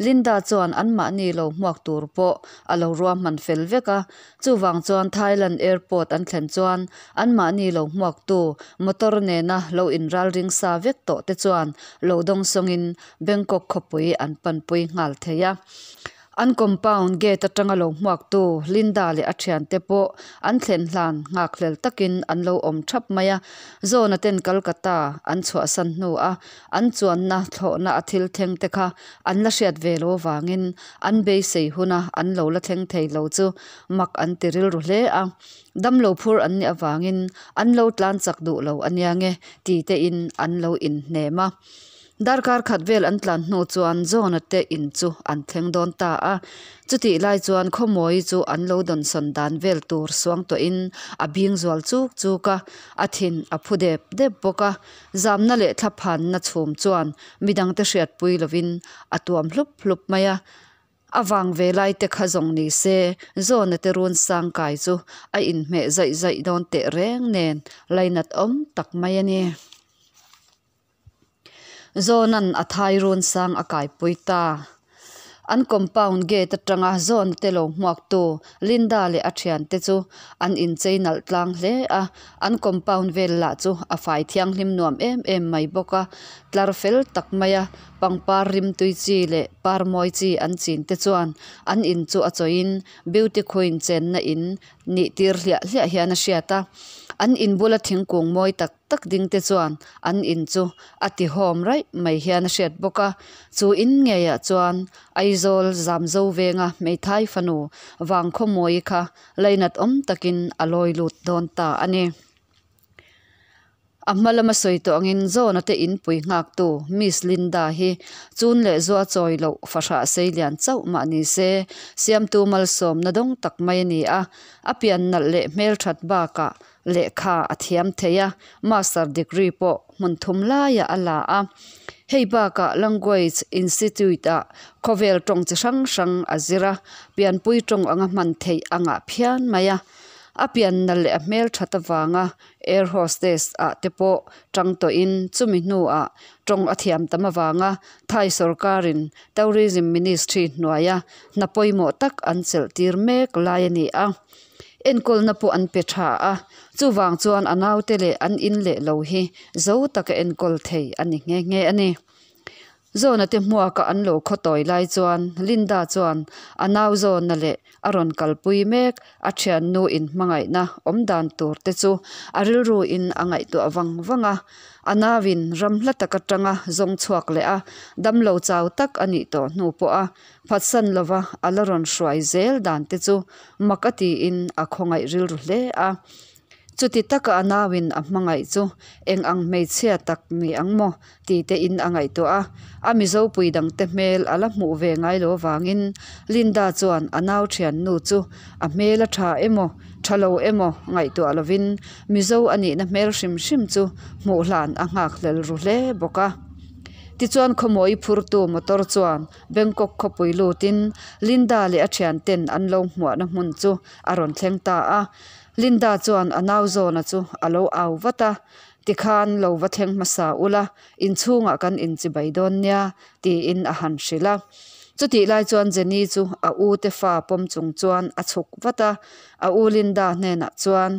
Linda chuan anmahni lo hmuak tur pawh a lo ruahman fel vek a. Chuvang chuan Thailand airport an thlen chuan anmahni lo hmuaktu motor nena lo inralring sa vek tawh te chuan lo dawngsawngin Bangkok khawpui an panpui nghal thei a. An compound gate atanga lo hmuaktu Linda leh a thiante pawh an thlen hlan nghakhlel takin an lo awm thap mai a. Zawna ten Kolkata an chhuahsan hnu a an chuanna thlawhna a thil thleng te kha an la hriat ve lo avangin an beisei huna an lo la thleng thei lo chu mak an ti rilru hle a. Damlo phur an nih avangin an lo tlan chak duh lo ania nge ti tein an lo inhnem a. Darkar khat vel an tlan hnu chuan John-a te in chu an thleng dawn ta a. Chutih lai chuan Khawmawi chu an lo dawnsawn dan vel tur suang tawhin a bing zual chuk chuk a, a thin a phu dep dep bawk a. Zamna leh thlaphanna chhum chuan midangte hriatpui lovin a tuam hlup hlup mai a. A vang ve lai te kha zawng ni se, John-a te run sang kai chu a inhmeh zaih zaih dawn teh reng nen lainat awm tak mai a ni. Zawnan a thai run sang a kaipui ta. An compound gate atanga Zawn te lo hmuaktu Linda leh a thiante chu an inchei nalh tlang hle a, an compound vel lah chu a fai thianghlim nuam em em mai bawk a, tlar fel tak maia pangpar rimtui chi leh par mawi chi an chin te chuan an in chu a chawiin beauty queen chenna in nih tir hliah hliah hian a hriat a, an in bula thingkung mawi tak tak ding te chuan an in chu a tihawm raih mai hian a hriat bawk a, chu in ngeiah chuan Aizawl Zamzo venga hmeithai fanu Vangkhawmawi kha lainat awm takin a lawi lut dawn ta a ni. A hma lama sawi tawh angin Zawna te inpui nghaktu Miss Linda hi chun leh zua chawi loh fahrah sei lian chauh mah ni se siamtu malsawmna dawng tak mai a ni a, a pian nalh leh hmelthat bakah Lehkha a thiam thei a, Master degree pawh hmun thum laiah a la a. Hei bakah Language Institute-ah khawvel tawng chi hrang hrang a zir a, pianpui tawng anga hman theih a ngah phian mai a. A pianna leh a hmel that avanga air hostess-ah te pawh tang tawhin chumi hnuah tawng a thiam tam avanga Thai sorkarin Tourism Ministry hnuaia hna pawimawh tak an chelh tir mek lai a ni a. Enkawlna pawh an pe tha a, chuvang chuan a naute leh an in leh lo hi zo taka enkawl thei a ni nghe nghe a ni. Zawna te hmuaka an lo khaw tawi lai chuan Linda chuan a nau zawna leh a rawn kalpui mek a thiannu inhmangaihna awm dan tur te chu a rilru in a ngaihtuah vang vang a. A nauin ram hla tak atanga zawng chhuak leh a damlo chau tak a nih tawh hnu pawh a Phatsan lova a la rawn hruai zel dan te chu mak a tiin a khawngaih rilru hle a. Chuti taka a nauin a hmangaih chu eng ang hmeichhia tak ni ang maw ti tein a ngaihtuah a. A Mizopui dangte hmel a la hmuh ve ngai lo avangin Linda chuan a nau thiannu chu a hmel a tha emaw tha lo emaw ngaihtuah lovin Mizo a nihna hmel hrim hrim chu hmuh hlan a nghakhlel ru hle bawk a. Tichuan khawmawi phurtu motor chuan Bangkok khawpui lutin Linda leh a thianten an lo hmuahna hmun chu a rawn thleng ta a. Linda chuan a nau Zawna chu a lo au vat a, Tikhan lo va thleng hmasa ula, inchhungah kan inchibai dawn nia, tiin a han hrilh a. Chutih lai chuan Jenny chu a u te fa pawm chung chuan a chhuk vat a, a u Linda hnenah chuan,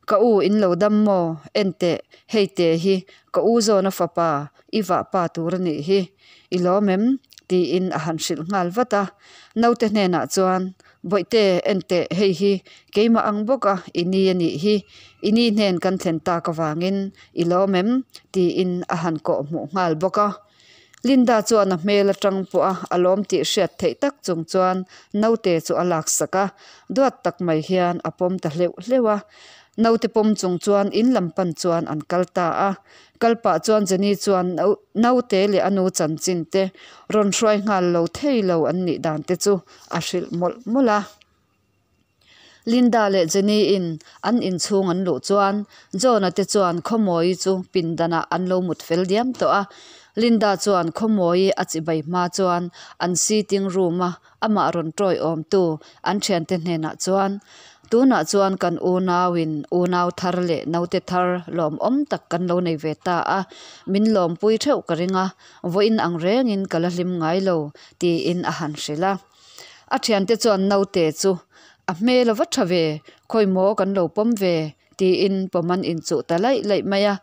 Ka u in lo dam maw? En teh, hei te hi ka u zawna fapa i vah pa tur a nih hi, i lawm em? tiin a han hrilh nghal vat a. Naute hnenah chuan, Bawihte, en teh, hei hi keimah ang bawk a i ni a nih hi, i ni hnen kan thlen tak avangin i lawm em? tiin a han kawh hmuh nghal bawk a. Linda chuan a hmel atang pawh a a lawm tih hriat theih tak chung chuan naute chu a laksak a, duat tak mai hian a pawm ta hleuh hleuh a. Naute pawm chung chuan in lam pan chuan an kal ta a. Kal pah chuan Jenny chuan naute leh a nu chanchin te rawn hruai nghal lo thei lo an nih dan te chu a hrilh mawlh mawlh a. Linda leh Jenny in an inchhung an luh chuan John-a te chuan Khawmawi chu pindanah an lo mut fel diam tawh a. Linda chuan Khawmawi a chibai hma chuan an sitting room a amah rawn tawiawmtu an thiante hnenah chuan, Tunah chuan kan unauin unau thar leh naute thar lawmawm tak kan lo nei ve ta a, min lawmpui theuh ka ring a, vawiin ang rengin ka la hlim ngai lo, tiin a han hrilh a. A thiante chuan naute chu a hmel a va tha ve, khawi maw kan lo pawm ve, tiin pawm an inchuh ta laih laih mai a.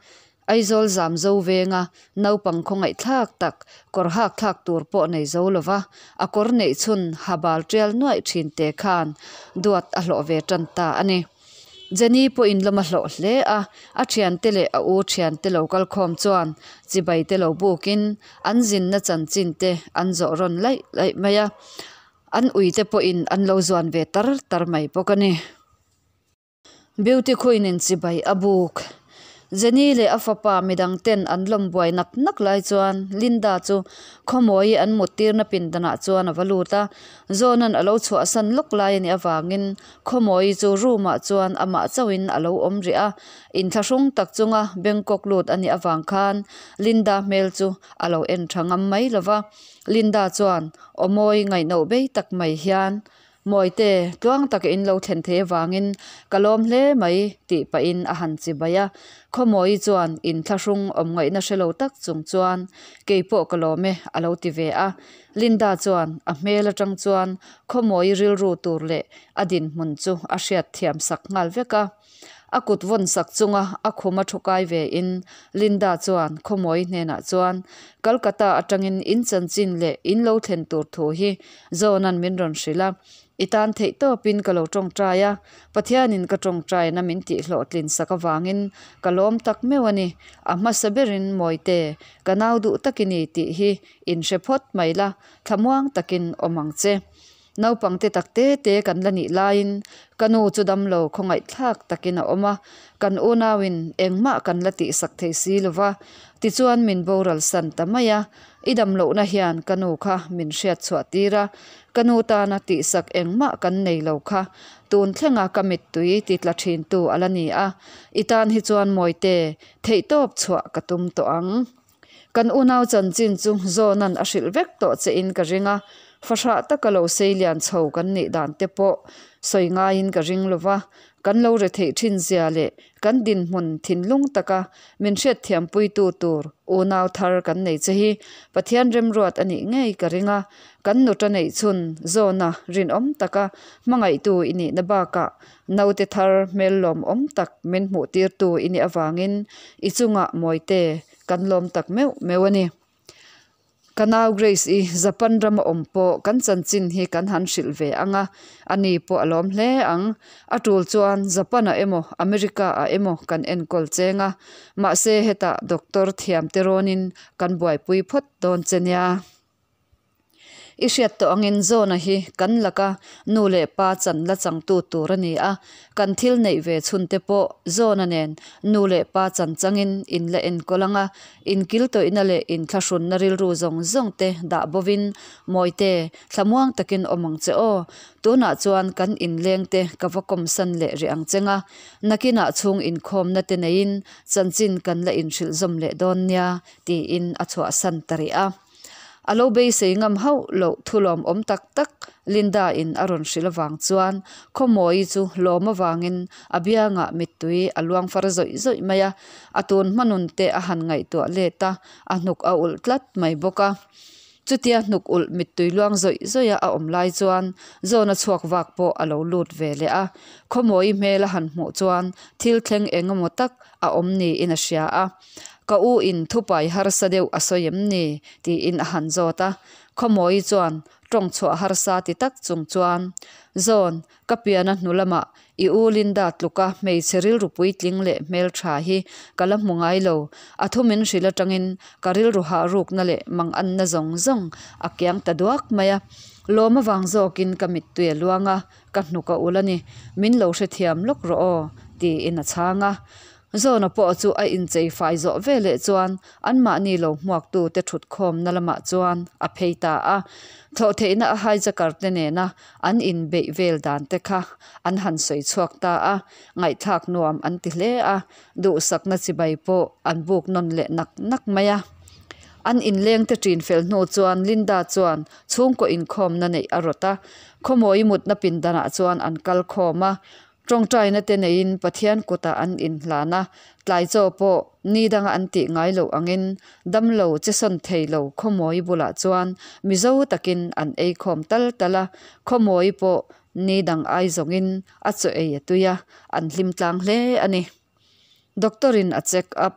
Aizawl zam zo venga naupang khawngaihthlak tak kawr hak thlak tur pawh nei zo lova a kawr neih chhun ha bal tial nuaih thin te khan duat a hlawh ve tan ta a ni. Jenny pawhin lawm a hlawh hle a, a thiante leh a u thiante lo kal khawm chuan chibai te lo bukin an zinna chanchin te an zawh rawn laih laih mai a, an uite pawhin an lo zuan ve tar tar mai bawk a ni. Beauty Queen in chibai a buk. Jenny leh a fapa midang ten an lawm buai nak nak lai chuan Linda chu khawmawi an mut tirna pindanah chuan a va lut a. Zawnan a lo chhuahsan lawk lai a nih avangin khawmawi chu room ah chuan amah chauhin a lo awm rih a. Inthlahrung tak chunga Bangkok lut a nih avang khan Linda hmel chu a lo en tha ngam mai lova. Linda chuan awmawi ngaihno bei tak mai hian Mawite, tluang taka in lo thlen thei avangin ka lawm hle mai, tih pahin a han chi bai a. Khawmawi chuan inthlahrung awm ngaihna hre lo tak chung chuan, Kei pawh ka lawm e, a lo ti ve a. Linda chuan a hmel atang chuan Khawmawi rilru tur leh a dinhmun chu a hriat thiam sak nghal vek a. A kut vawn sak chunga a khum a thu kai ve in Linda chuan Khawmawi hnenah chuan Calcutta atangin in chanchin leh in lo thlen tur thu hi Zawna'n min rawn hrilh a, I tan theih tawpin ka lo tawngtai a, Pathianin ka tawngtaina min tihhlawhtlin sak avangin ka lawm tak meuh a ni. A hmasa berin Mawite, ka nau duh tak i ni tih hi inhre phawt mai la, thlamuang takin awm ang che. Naupang te tak te te kan la nih laiin ka nu chu damlo khawngaihthlak takin a awm a, kan unauin engmah kan la tihsak thei si lo va, tichuan min boral san ta mai a, i damlohna hian ka nu kha min hriat chhuah tir a, ka nu tana tihsak engmah kan nei lo kha tun thlenga ka mittui ti tla thintu a la ni a, i tan hi chuan Mawite theihtawp chhuah ka tum tawh ang. Kan unau chanchin chu Zawna'n a hrilh vek tawh che in ka ring a, fahrah taka lo sei lian chho kan nih dan te pawh sawi ngaiin ka ring lo va, kan lo re theih thin zia leh kan dinhmun thinlung taka min hriatthiampuitu tur unau thar kan nei che hi Pathian remruat a nih ngei ka ring a, kan nuta neih chhun Zawna rinawm taka hmangaihtu i nihna bakah Naute thar hmel lawmawm tak min hmuh tirtu i nih avangin i chungah Mawite kan lawm tak meuh meuh a ni. Ka nau Grace i Japan rama awm pawh kan chanchin hi kan han hrilh ve ang a, ani pawh a lawm hle ang. A tul chuan Japan ah emaw America ah emaw kan enkawl cheng a, mahse hetah doctor thiam te rawnin kan buaipui phawt dawn che nia. I hriat tawh angin Zawna hi kan laka nu leh pa chan la changtu tur a ni a, kan thil neih ve chhun te pawh Zawna nen nu leh pa chan changin in la enkawl ang a, inkiltawihna leh inthlahrunna rilru zawng zawng te dah bovin Mawite, thlamuang takin awm ang che aw. Tunah chuan kan inleng te ka va kawmsan leh rih ang cheng a, nakinah chhung inkhawmna te neiin chanchin kan la inhrilh zawm leh dawn nia, tiin a chhuahsan ta rih a. A lo beisei ngam hauh loh thu lawmawm tak tak Linda in a rawn hrilh avang chuan Khawmawii chu lawm avangin a biangah mittui a luang far zawih zawih mai a, a tun hmanun te a han ngaihtuah let a, a hnuk a ulh tlat mai bawk a. Chutia hnuk ulh mittui luang zawih zawih a a awm lai chuan Zawna chhuak vak pawh a lo lut ve leh a, Khawmawii hmel a han hmuh chuan thil thleng eng emaw tak a awm niin a hria a. Ka u in thupai harsa deuh a sawi em ni? tiin a han zawt a. Khawmawii chuan tawng chhuah harsa ti tak chung chuan, Zawn, ka piana hnu lamah i u Linda tluka hmeichhe rilru puitling leh hmeltha hi ka la hmu ngai lo. A thu min hrilh atangin ka rilru hah rukna leh manganna zawng zawng a kiang ta duak mai a. Lawm avang zawkin ka mittui a luang a, ka hnuk a ulh a ni. Min lo hrethiam lawk rawh aw, tiin a chhang a. Zawna pawh chu a inchei fai zawh veleh chuan anmahni lo hmuaktute thutkhawmna lamah chuan a phei ta a. Thlawhtheihna a hijacker te nena an inbeih vel dan te kha an han sawi chhuak ta a, ngaihthlak nuam an ti hle a, duhsakna chibai pawh an buk nawn leh nak nak mai a. An inlengte ṭin fel hnu chuan Linda chuan chhungkaw inkhawmna neih a rawt a, khawmawi mutna pindanah chuan an kal khawm a. Tawngtaina te neiin Pathian kutah an inhlan a, tlai chaw pawh ni danga an tih ngai loh angin damlo che sawn thei lo Khawmawi bulah chuan Mizo takin an ei khawm tal tal a, Khawmawi pawh ni dang ai zawngin a chaw ei a tui a, an hlim tlang hle a ni. Doctor in a check up.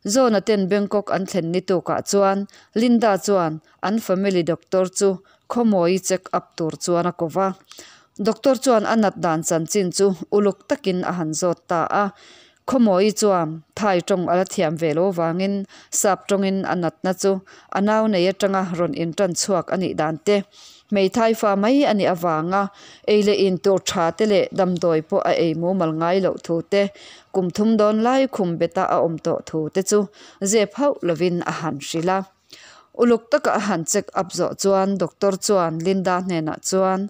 Zawna ten Bangkok an thlen ni tukah chuan Linda chuan an family doctor chu Khawmawi check up tur chuan a ko va. Doctor chuan a nat dan chanchin chu uluk takin a han zawt ta a. Khawmawi chuan Thai tawng a la thiam ve lo vangin sap tawngin a natna chu a nau nei atanga rawn intan chhuak a nih dan te, hmeithai fa mai a nih avanga ei leh in tur tha te leh damdawi pawh a ei mumal ngai loh thu te, kum thum dawn lai khum beta a awm tawh thu te chu zep hauh lovin a han hrilh a. Uluk taka a han check up zawh chuan doctor chuan Linda hnenah chuan,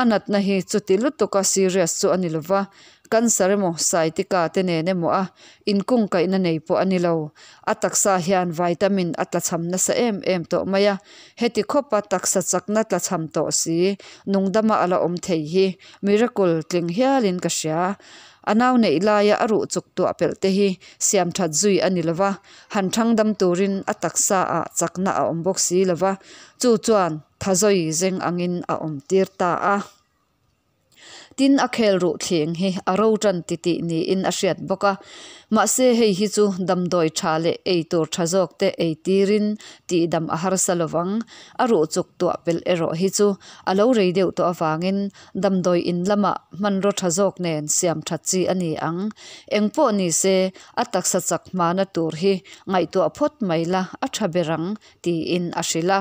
A natna hi chuti lutuka serious chu a ni lova, cancer emaw sciatica te nen emaw a inkungkaihna nei pawh a ni lo. A taksa hian vitamin a tlachham nasa em em tawh mai a, heti khawpa taksa chakna tlachham tawh si nungdama a la awm thei hi miracle tling hialin ka hria. A nau neih laia a ruh chuk tuah pelh te hi siam that zui a ni lova, han thang dam turin a taksa ah chakna a awm bawk si lova, chu chuan thazawi zeng angin a awm tir ta a. Tin, a khel ruh thling hi a ro tan titih niin a hriat bawk a. Mahse, hei hi chu damdawi tha leh ei tur tha zawk te ei tirin tihdam a harsa lovang. A ruh chuk tuah pelh erawh hi chu a lo rei deuh tawh avangin damdawi in lamah hmanraw tha zawk nen siam that chi a ni ang. Eng pawh ni se, a taksa chak hmana tur hi ngaihtuah phawt mai la a tha ber ang, tiin a hrilh a.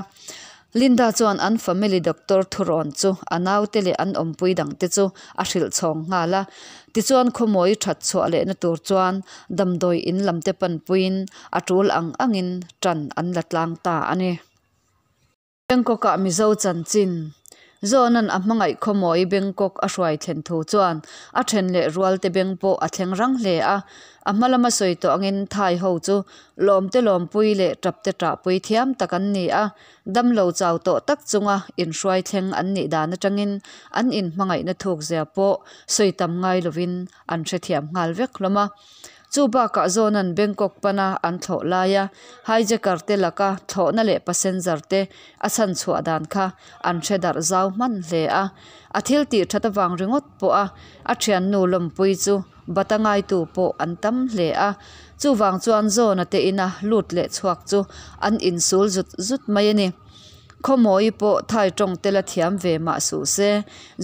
Linda chuan an family doctor thurawn chu a naute leh an awmpui dangte chu a hrilh chhawng nghal a. Tichuan khawmawi that chhuah lehna tur chuan damdawi in lamte panpuiin a tul ang angin tan an la tlang ta a ni. Bangkok-ah Mizo chanchin Zawnan a hmangaih khawmawi Bangkok a hruai thlen thu chuan a then leh rualte beng pawh a thleng rang hle a. A hma lama sawi tawh angin Thai ho chu lawmte lawmpui leh tapte tahpui thiam tak an ni a. Damlo chau tawh tak chunga inhruai thleng an nih dan atangin an inhmangaihna thukzia pawh sawi tam ngai lovin an hrethiam nghal vek hlawm a. Chu bakah Zawnan Bangkok pana an thlawh laia hijacker te laka thlawhna leh passenger te a chhan chhuah dan kha an hre darh zau hman hle a. A thil tih that avang ringawt pawh a a thiannu lawmpui chu bata ngaitu pawh an tam hle a. Chuvang chuan Zawna te ina lut leh chhuak chu an insul zut zut mai a ni. Khawmawi pawh Thai tawng te la thiam ve mah suh se,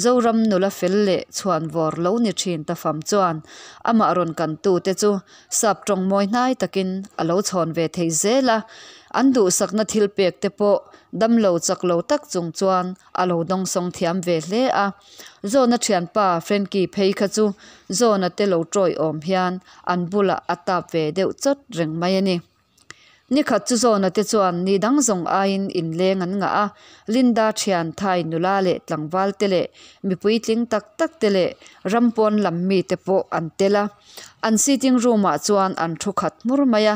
Zoram nula fel leh chhuan vawr lo ni thin ta fam chuan amah rawn kan tu te chu sap tawng mawi hnai takin a lo chhawn ve thei zel a. An duhsakna thil pek te pawh damlo chak lo tak chung chuan a lo dawngsawng thiam ve hle a. Zawna thianpa Frankie phei kha chu Zawna te lo tawiawm hian an bulah a tap ve deuh chawt reng mai a ni. Nikhat chu Zawna te chuan ni dang zawng aiin inleng an ngah a, Linda thian Thai nula leh tlangval te leh mi puitling tak tak te leh ram pawn lam mi te pawh an tel a. An sitting room ah chuan an thu khat hmur mai a,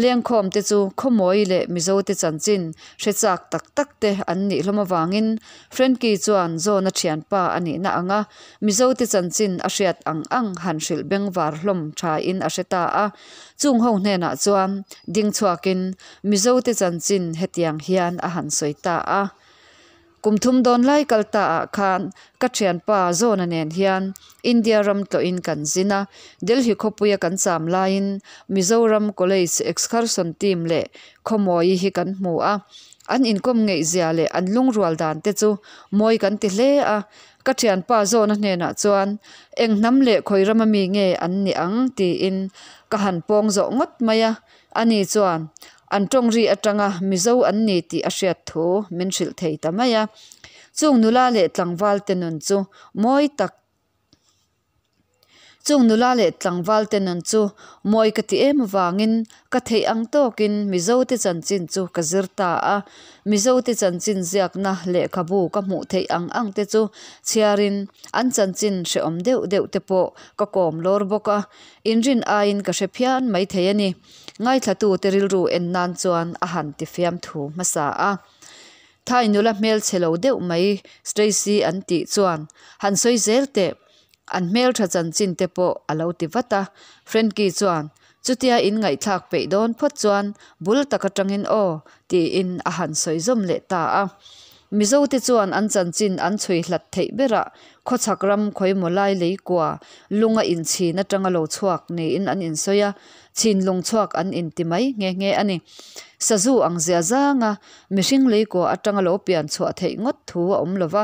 lengkhawm te chu Khawmawi leh Mizo te chanchin hre chak tak tak te an nih hlawm avangin Frankie chuan Zawna thianpa a nihna ang a, Mizo te chanchin a hriat ang ang han hrilh bengvar hlawm tha in a hre ta a. Chung ho hnenah chuan ding chhuakin Mizote chanchin hetiang hian a han sawi ta a. Kum thum dawn lai kal ta ah khan ka thianpa Zawna nen hian India ram tlawhin kan zin a, Delhi khawpuia kan cham laiin Mizoram College Excursion Team leh Khawmawi hi kan hmu a. An inkawm ngeihzia leh an lungrual dan te chu mawi kan ti hle a. Ka thianpa Zawna hnenah chuan, Eng hnam leh khawi rama mi nge an nih ang? tiin ka han pawng zawh ngawt mai a. Ani chuan, An tawng ri atanga Mizo an ni tih a hriat thu min hrilh thei ta mai a. Chung nula leh tlangval te nun chu mawi tak Chung nula leh tlangval te nun chu mawi ka ti em avangin ka theih ang tawkin Mizo te chanchin chu ka zir ta a. Mizo te chanchin ziakna lehkhabu ka hmuh theih ang ang te chu chhiarin an chanchin hrehawm deuh deuh te pawh ka kawm lawr bawk a. Inrin aiin ka hre phian mai thei a ni. Ngaithlatute rilru en nan chuan a han ti fiamthu hmasa a. Thai nula hmelchhe lo deuh mai Stacy an tih chuan han sawi zel teh. An hmeltha chanchin te pawh a lo ti vat a. Frankie chuan, Chutia in ngaihthlak peih dawn phawt chuan bul tak atangin aw, tiin a han sawi zawm leh ta a. Mizote chuan an chanchin an chhui hlat theih berah khawchhak ram khawimaw lai leikua lunga inchhin atanga lo chhuak niin an insawi a, chhinlung chhuak an inti mai nghe nghe a ni. Sazu ang zia zanga Mihring leikua atanga lo pian chhuah theih ngawt thu a awm lova,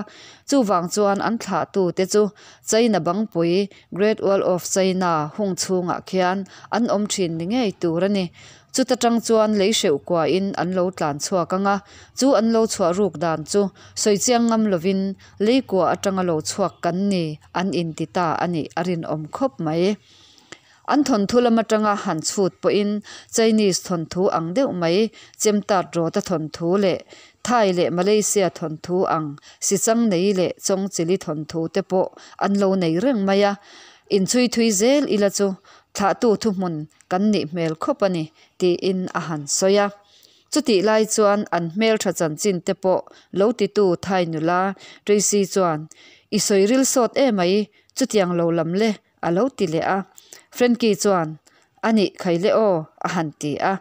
chuvang chuan an thlahtute chu China bangpui, Great Wall of China, hung chhungah khian an awm thin ni ngei tur a ni. Chuta tang chuan lei hreuh kuain an lo tlan chhuak ang a, chu an lo chhuah ruk dan chu sawi chiang ngam lovin leikua atanga lo chhuak kan ni an inti ta a nih a rinawm khawp mai. An thawnthu lam atanga han chhut pawhin Chinese thawnthu ang deuh mai, Chemtat Rawta thawnthu leh Thai leh Malaysia thawnthu ang Sichang nei leh Chawngchili thawnthu te pawh an lo nei reng mai a. Inchhui thui zel ila chu thlahtu thuhmun kan nih hmel khawp a ni, tiin a han sawi a. Chutih lai chuan an hmeltha chanchin te pawh lo titu Thai nula Tracy chuan, I sawi ril sawt emai, chutiang lo lam le, A lo ti leh a. Frankie chuan, A nih khai le aw, a han ti a.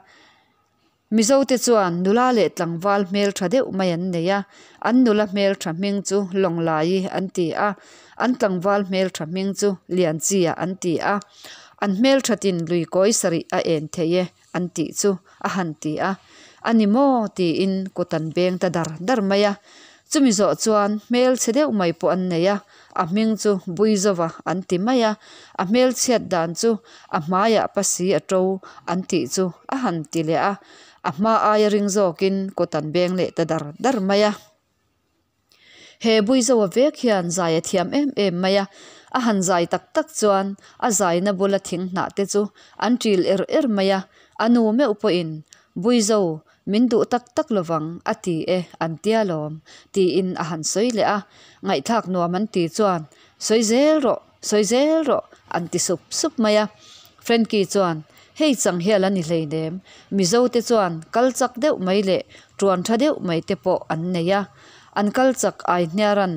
Mizote chuan nula leh tlangval hmeltha deuh mai an nei a. An nula hmeltha hming chu Lawnglaii an ti a, an tlangval hmeltha hming chu Lianchia an ti a. An hmelthatin lui kawi sarih a en thei e an tih chu a han ti a. A ni maw? tiin kut an beng ta dar dar mai a. Chumi zawh chuan hmel chhe deuh mai pawh an nei a, a hming chu Buizova an ti mai a, a hmel chhiat dan chu a hmaiah pasi a to an tih chu a han ti leh a, a hma aia ring zawkin kut an beng leh ta dar dar mai a. He Buizoa vek hian zai a thiam em em mai a, a han zai tak tak chuan a zaina bula thing hnah te chu an ṭil er er mai a, a nu meuh pawhin Buizo Min duh tak tak lovang a ti e an tia lawm tiin a han sawi leh a, ngaihthlak nuam an ti chuan sawi zel rawh sawi zel rawh an ti sup sup mai a. Frankie chuan hei chang hial a ni hleinem Mizo te chuan kal chak deuh mai leh tuan tha deuh mai te pawh an nei a, an kal chak ai hniaran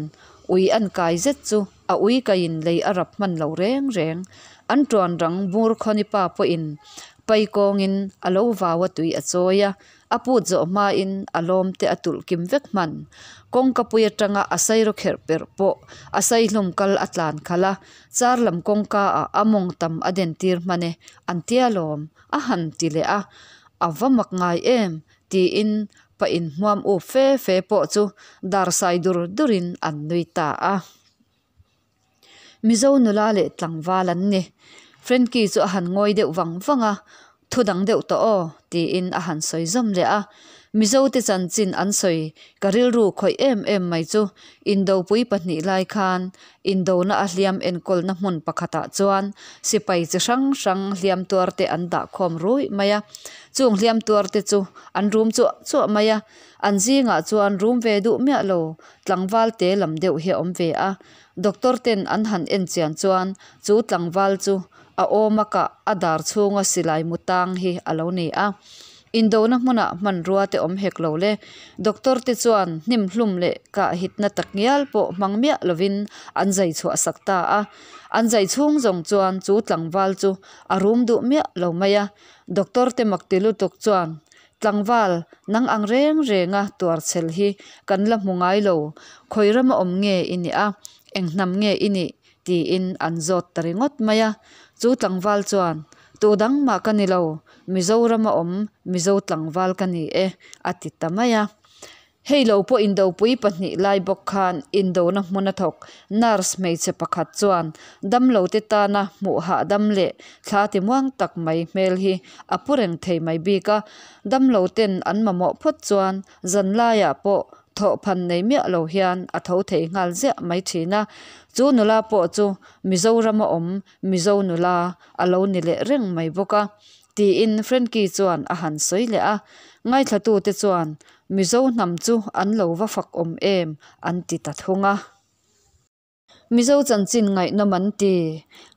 ui an kai zet chu a ui kaiin lei a rap hman lo reng reng. An tuan rang bur khawnipa pawhin Pai kawngin a lo vau a tui a chawi a, a put zawh hmain a lawm te a tulh kim vek hman. Kawngka pui atanga a sairo kherh perh pawh a saihlum kal a tlan khalh a, char lam kawngka ah a mawng tam a den tir hman e, an tia lawm, a han ti leh a, a va mak ngai em tiin pa inhmuam up fe fe pawh chu dar sai dur durin an nui ta a. Mizo nula leh tlangval an ni. Frankie chu a han ngawi deuh vang vang a, Thu dang deuh tawh aw, tiin a han sawi zawm leh a. Mizote chanchin an sawi ka rilru khawih em em mai chu Indopui pahnih lai khan Indona a hliam enkawlna hmun pakhatah chuan sipai chi hrang hrang hliam tuarte an dah khawm ruih mai a. Chung hliam tuarte chu an rum chuah chuah mai a. An zingah chuan rum ve duh miah lo tlangval te lam deuh hi a awm ve a. Doctor ten an han en chian chuan chu tlangval chu a awm a kah a dar chhunga silai mu tang hi a lo ni a. Indona hmunah hmanrua te awm hek lo le. Doctor te chuan hnim hlum leh kah hitna tak ngial pawh hmang miah lovin an zai chhuah sak ta a. An zai chhung zawng chuan chu tlangval chu a rum duh miah lo mai a. Doctor te mak ti lutuk chuan, Tlangval, nang ang reng renga tuar chhel hi kan la hmu ngai lo. Khawi rama awm nge i nih a? Eng hnam nge i nih? Tiin an zawt ta ringawt mai a. Chu tlangval chuan, Tu dang mah ka ni lo, Mizorama awm Mizo tlangval ka ni e, a ti ta mai a. Hei lo pawh indopui pahnih lai bawk khan indona hmun a thawk nurse hmeichhe pakhat chuan damlote tana hmuh hahdam leh thla timuang tak mai hmel hi a pu reng thei mai bik a. Damloten an mamawh phawt chuan zanlaiah pawh Thawhphan nei miah lo hian a tho thei nghal ziah mai thin a, chu nula pawh chu Mizorama awm Mizo nula a lo ni leh reng mai bawk a, tiin Frankie chuan a han sawi leh a. Ngaithlatute chuan Mizo hnam chu an lo va fak awm em an ti ta thung a. Mizo chanchin ngaihnawm an ti.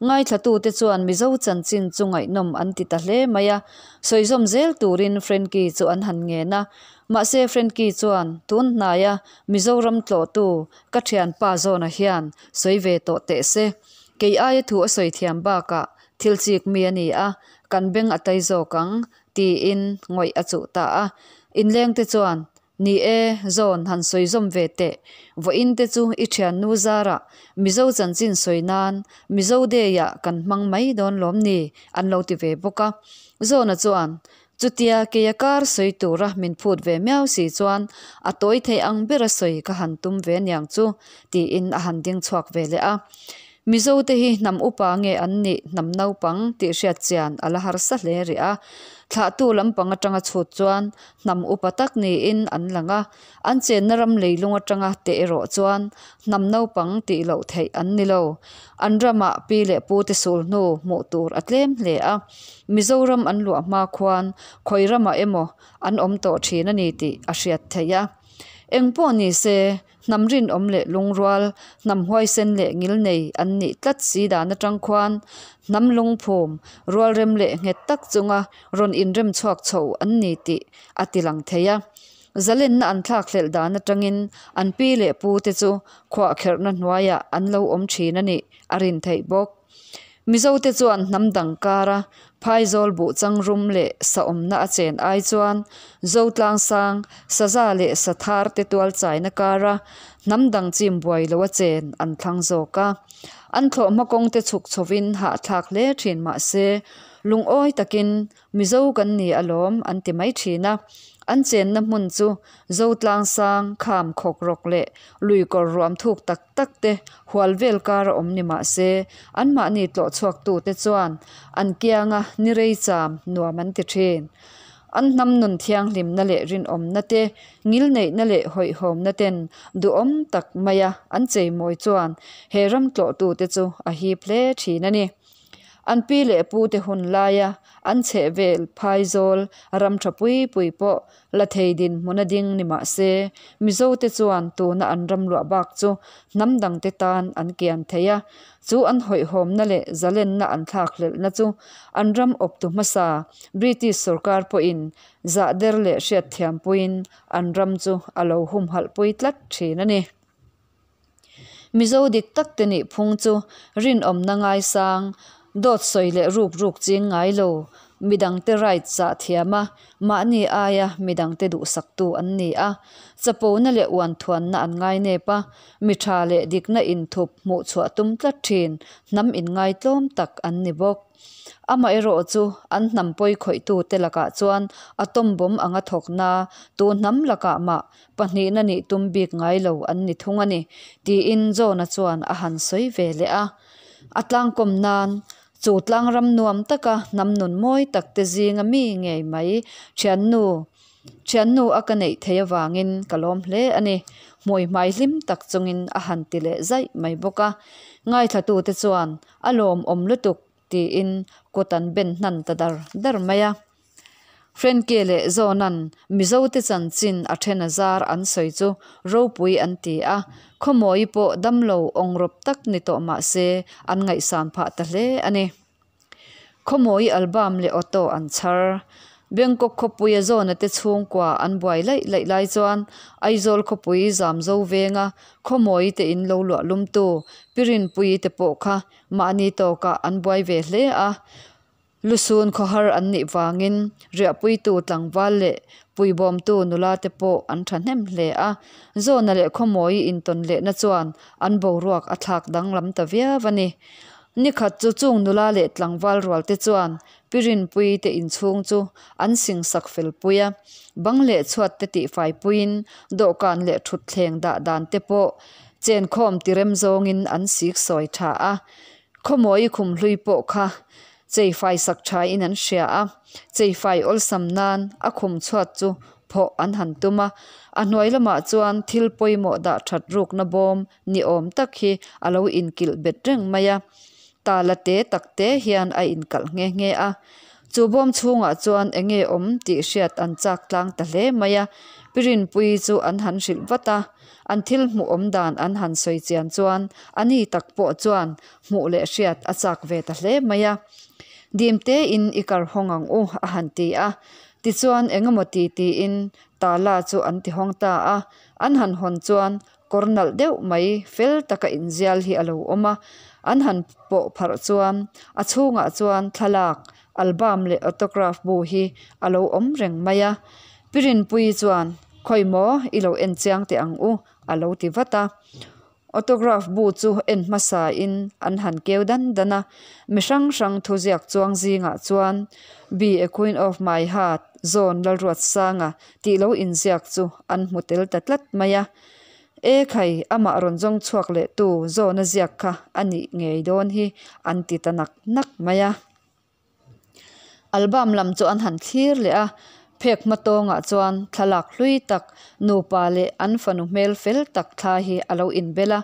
Ngaithlatute chuan Mizo chanchin chu ngaihnawm an ti ta hle mai a, sawi zawm zel turin Frankie chu an han ngen a. Mahse Frankie chuan, Tun hnaia Mizoram tlawhtu ka thianpa zawna hian sawi ve tawh teh se. Kei aia thu a sawi thiam bakah thil chik mi a ni a, kan beng a tai zawk ang, tiin ngawih a chuh ta a. Inlengte chuan, Ni e, Zawn han sawi zawm ve teh. Vawiin te chu i thiannu zarah Mizo chanchin sawi nan Mizo Day-ah kan hmang mai dawn lawm ni? an lo ti ve bawk a. Zawna chuan, Chutia keia kar sawi tura min phut ve miau si chuan a tawi thei ang bera sawi ka han tum ve niang chu, tiin a han ding chhuak ve leh a. Mizo te hi hnam upa nge an nih hnam naupang tih hriat chian a la harsa hle rih a. Thlahtu lampang atanga chhut chuan hnam upa tak niin an lang a, an chenna ram leilung atanga teh erawh chuan hnam naupang tih loh theih an ni lo. An ramah pi leh pu te sul hnu hmuh tur a tlem hle a, Mizoram an luah hma khuan khawi ramah emaw an awm tawh thin a ni tih a hriat theih a. Eng pawh ni se, Hnam rinawm leh lungrual, hnam huaisen leh ngilnei an nih tlat si dan atang khuan hnam lungphum, rualrem leh nghet tak chunga rawn inrem chhuak chho an ni tih a ti lang thei a. Zalenna an thlakhlelh dan atangin an pi leh pu te chu khuahkherhna hnuaiah an lo awm thin a nih a rin theih bawk. Mizote chuan hnam dang kara phaizawl buh changrum leh sa awmna a chen ai chuan Zotlang sang, saza leh sathar te tual chaina kara hnam dang chim buai lo a chen an thlang zawk a. An thlawhhma kawng te chhuk chhovin hahthlak hle thin mah se lungawi takin Mizo kan ni alawm an ti mai thin a. An chenna hmun chu Zotlang sang, kham khawk rawk leh lui kawr ruam thuk tak tak te hual vel kar a awm ni mah se, anmahni tlawh chhuaktute chuan an kianga ni rei cham nuam an ti thin. An hnam nun thianghlimna leh rinawmna te, ngilneihna leh hawihhawmna ten duhawm tak maia an cheimawi chuan he ram tlawhtute chu a hip hle thin a ni. An pi leh pu te hun laia an chhehvel phaizawl ram tha pui pui pawh la thei dinhmun a ding ni mah se, Mizo te chuan tuna an ram luah bak chu hnam dang te tan an kian thei a, chu an hawihhawmna leh zalenna an thlakhlelhna chu an ram awptu hmasa British sorkar pawhin zahder leh hriatthiampuiin an ram chu a lo humhalhpui tlat thin a ni. Mizo dik tak te nih phung chu rinawmna ngaisang, dawt sawi leh ruk ruk ching ngai lo, midangte right zah thiam a, mahni aia midangte duhsaktu an ni a. Chapona leh uanthuanna an ngainep a, mi tha leh dikna inthup hmuhchhuah tum tlat thin hnam inngaitlawm tak an ni bawk. Amaherawh chu an hnam pawi khawihtute lakah chuan atom bomb anga thawkna tu hnam lakah mah Pahnihna nih tum bik ngai lo an ni thung a ni, tiin John-a chuan a han sawi ve leh a. A tlangkawm nan Chu tlangram nuam taka hnam nun mawi tak te zinga mi ngei mai thiannu thiannu a ka neih theih avangin ka lawm hle a ni. Hmui hmai hlim tak chungin a han ti leh zaih mai bawk a. Ngaithlatute chuan a lawmawm lutuk tiin kut an ben hnan ta dar dar mai a. Frenkie leh Zawna'n Mizote chanchin a then a zar an sawi chu ropui an ti a, Khawmawi pawh damlo awngrawp tak ni tawh mah se an ngaihsan phah ta hle a ni. Khawmawi album leh auto an chhar. Bangkok khawpuia Zawna te chhungkua an buai laih laih lai chuan Aizawl khawpui Zamzo venga Khawmawi te in lo luah lumtu Pi Rinpuii te pawh kha mahni tawkah an buai ve hle a. Lusun khawhar an nih vangin riahpuitu tlangval leh puibawmtu nula te pawh an thahnem hle a. Zawna leh Khawmawi intawn lehna chuan an boruak a thlak danglam ta viau a ni. Nikhat chu chung nula leh tlangval rual te chuan Pi Rinpuii te inchhung chu an singsak fel pui a, bang leh chhuat te tihfai puiin dawhkan leh thutthleng dah dan te pawh chenkhawm tirem zawngin an sik sawi tha a. Khawmawi khumhlui pawh kha cheifai sak thain an hria a, cheifai awlsam nan a khum chhuat chu phawh an han tum a, a hnuai lamah chuan thil pawimawh dah that rukna bawm ni awm tak hi a lo inkilh bet reng mai a, tala te tak te hian a inkalh nghe nghe a. Chu bawm chhungah chuan eng nge awm tih hriat an chak tlang ta hle mai a, Pi Rinpuii chu an han hrilh vat a, an thil hmuh awm dan an han sawi chian chuan a ni tak pawh chuan hmuh leh hriat a chak ve ta hle mai a. Dim tein i kar hawng ang u a han ti a, tichuan eng emaw ti tiin tala chu an ti hawng ta a, an han hawn chuan kawr nalh deuh mai fel taka inzial hi a lo awm a, an han pawh pharh chuan a chhungah chuan thlalak, album leh autograph bu hi a lo awm reng mai a. Pi Rinpuii chuan, Khawi maw, i lo en chiang teh ang u, a lo ti vat a. Autograph bu chu en hmasa in an han keu dan dan a, mi hrang hrang thuziak chuang zingah chuan Be a Queen of My Heart, Zawn Lalruatsanga tih lo inziak chu an hmu tel ta tlat mai a. E khai, amah rawn zawng chhuak leh tu Zawna ziak kha a nih ngei dawn hi an ti ta nak nak mai a. Album lam chu an han thlir leh a, phek hma tawngah chuan thlalak hlui tak, nupa leh an fanu hmel fel tak thla hi a lo inbel a.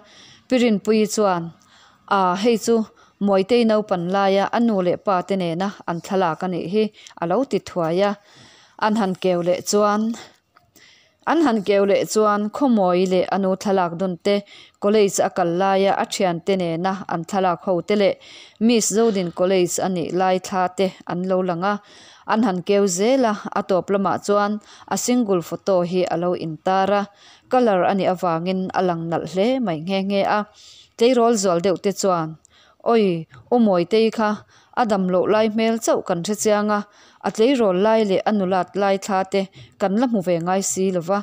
Pi Rinpuii chuan, Aa, hei chu Mawitei naupan laia a nu leh pa te nena an thlalak a nih hi a lo ti thuai a. An han keu leh chuan. An han keu leh chuan Khawmawi leh a nu thlalak dun te, college a kal laia a thiante nena an thlalak ho te leh Miss Zodin college a nih lai thla te an lo lang a. An han keu zel a, a tawp lamah chuan a single photo hi a lo intar a, colour a nih avangin a lang nalh hle mai nghe nghe a. Tleirawl zual deuh te chuan Awi, U Mawitei kha a dam loh lai hmel chauh kan hre chiang a, a tleirawl lai leh a nulat lai thla te kan la hmu ve ngai si lo va,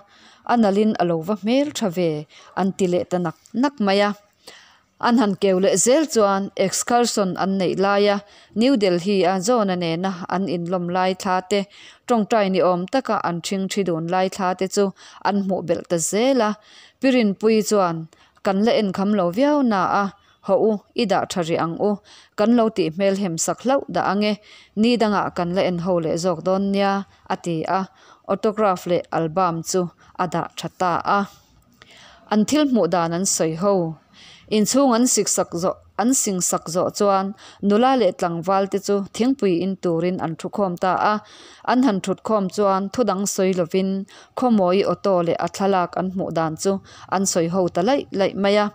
a nalhin a lo va hmel tha ve, an ti leh ta nak nak mai a. An han keu leh zel chuan excursion an neih laia New Delhi-a John-a nena an inlawm lai thla te, tawngtai ni awm taka an ṭhing ṭhi dun lai thla te chu an hmuh belh ta zel a. Pi Rinpuii chuan, Kan la enkham lo viau na a, Hawh u, i dah tha rih ang u. Kan lo tih hmel hem sak hlauh dah ang e. Ni dangah kan la en ho leh zawk dawn nia, a ti a. Autograph leh album chu a dah tha ta a. An thil hmuh dan an sawi ho. Inchhung an sik sak zawh an sing sak zawh chuan nula leh tlangval te chu thingpui in turin an thu khawm ta a. An han thut khawm chuan thu dang sawi lovin Khawmawi auto leh a thlalak an hmuh dan chu an sawi ho ta laih laih mai a.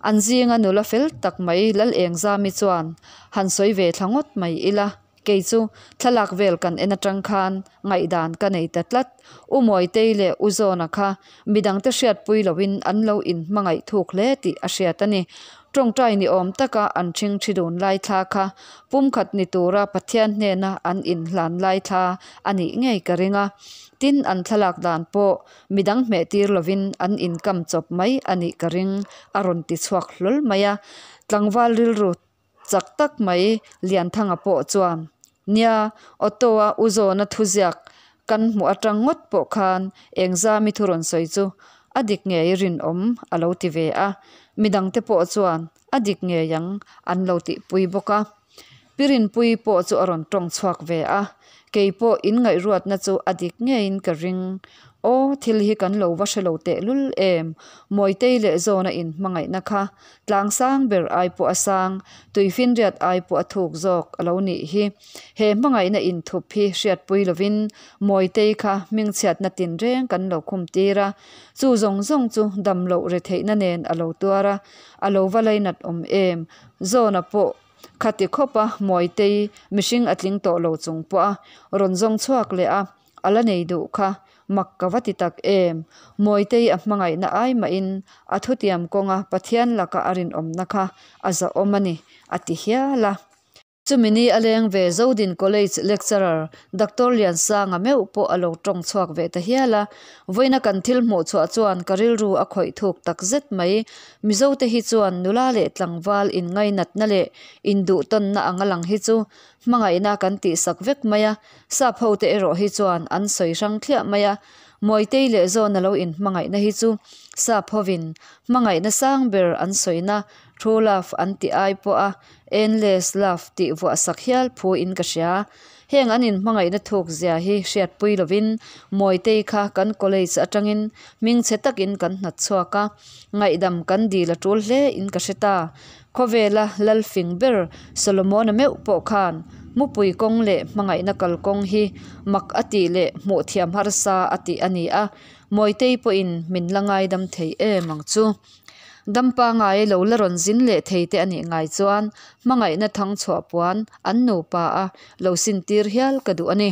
An zinga nula fel tak mai Lal Engzami chuan han sawi ve thla ngawt mai ila, kei chu thlalak vel kan en atang khan ngaihdan ka nei ta tlat. U Mawitei leh U Zawna kha midangte hriatpui loin an lo inhmangaih thuk hle tih a hriat a ni. Tawngtai ni awm taka an ṭhing ṭhi dun lai thla kha pumkhat ni tura Pathian hnena an inhlan lai thla a nih ngei ka ring a. Tin, an thlalak dan pawh Midang hmeh tir lovin an inkam chawp mai a nih ka ring, a rawn ti chhuak hlawl mai a. Tlangval rilru chak tak mai Lianthanga pawh chuan, Nia, Otto-a u zawna thuziak kan hmuh atang ngawt pawh khan engzami thu rawn sawi chu a dik ngei rinawm a lo ti ve a. Midangte pawh chuan a dik ngei ang an lo tihpui bawk a. Pi Rinpuii pawh chu a rawn tawng chhuak ve a, Keipawh in ngaihruatna chu a dik ngeiin ka ring. Aw, thil hi kan lo va hre lo tehlul em? Mawitei leh Zawna in hmangaihna kha tlang sang ber ai pawh a sang, tuifinriat ai pawh a thuk zawk a lo nih hi. He hmangaihna inthup hi hriatpui lovin Mawitei kha hmingchhiatna tinreng kan lo khum tir a, chu zawng zawng chu dam loh retheihna nen a lo tuar a, a lo va lainat awm em? Zawna pawh khati khawp a Mawitei mihring a tling tawh lo chung pawh a rawn zawng chhuak leh a, a la nei duh kha mak ka va ti tak em? Mawitei a hmangaihna ai mahin a thutiam kawnga Pathian laka a rinawmna kha a zahawm a ni, a ti hial a. Chumi ni a leng ve Zodin College lecturer Doctor Liansanga meuh pawh a lo tawng chhuak ve ta hial a. Vawiina kan thil hmuh chhuah chuan ka rilru a khawih thuk tak zet mai. Mizote hi chuan nula leh tlangval inngainatna leh induhtawnna anga lang hi chu hmangaihna kan tihsak vek mai a, sap hote erawh hi chuan an sawi hrang thliah mai a. Mawitei leh Zawna lo inhmangaihna hi chu sap hovin hmangaihna sang ber an sawina True love an tih ai pawh a endless love tih vuah sak hial phu in ka hria. Heng an inhmangaihna thuk zia hi hriatpui lovin Mawitei kha kan college atangin hmingchhe takin kan hnat chhuak a, ngaihdam kan dil a tul hle in ka hre ta. Khawvela lal fing ber Solomona meuh pawh khan mupui kawng leh hmangaihna kalkawng hi mak a tih leh hmuh thiam harsa a tih a ni a, Mawitei pawhin min la ngaidam thei em ang chu. Dam pangai lo la rawn zin leh thei te a nih ngai chuan hmangaihna thang chhuah puan an nupa a lo sin tir hial ka duh a ni.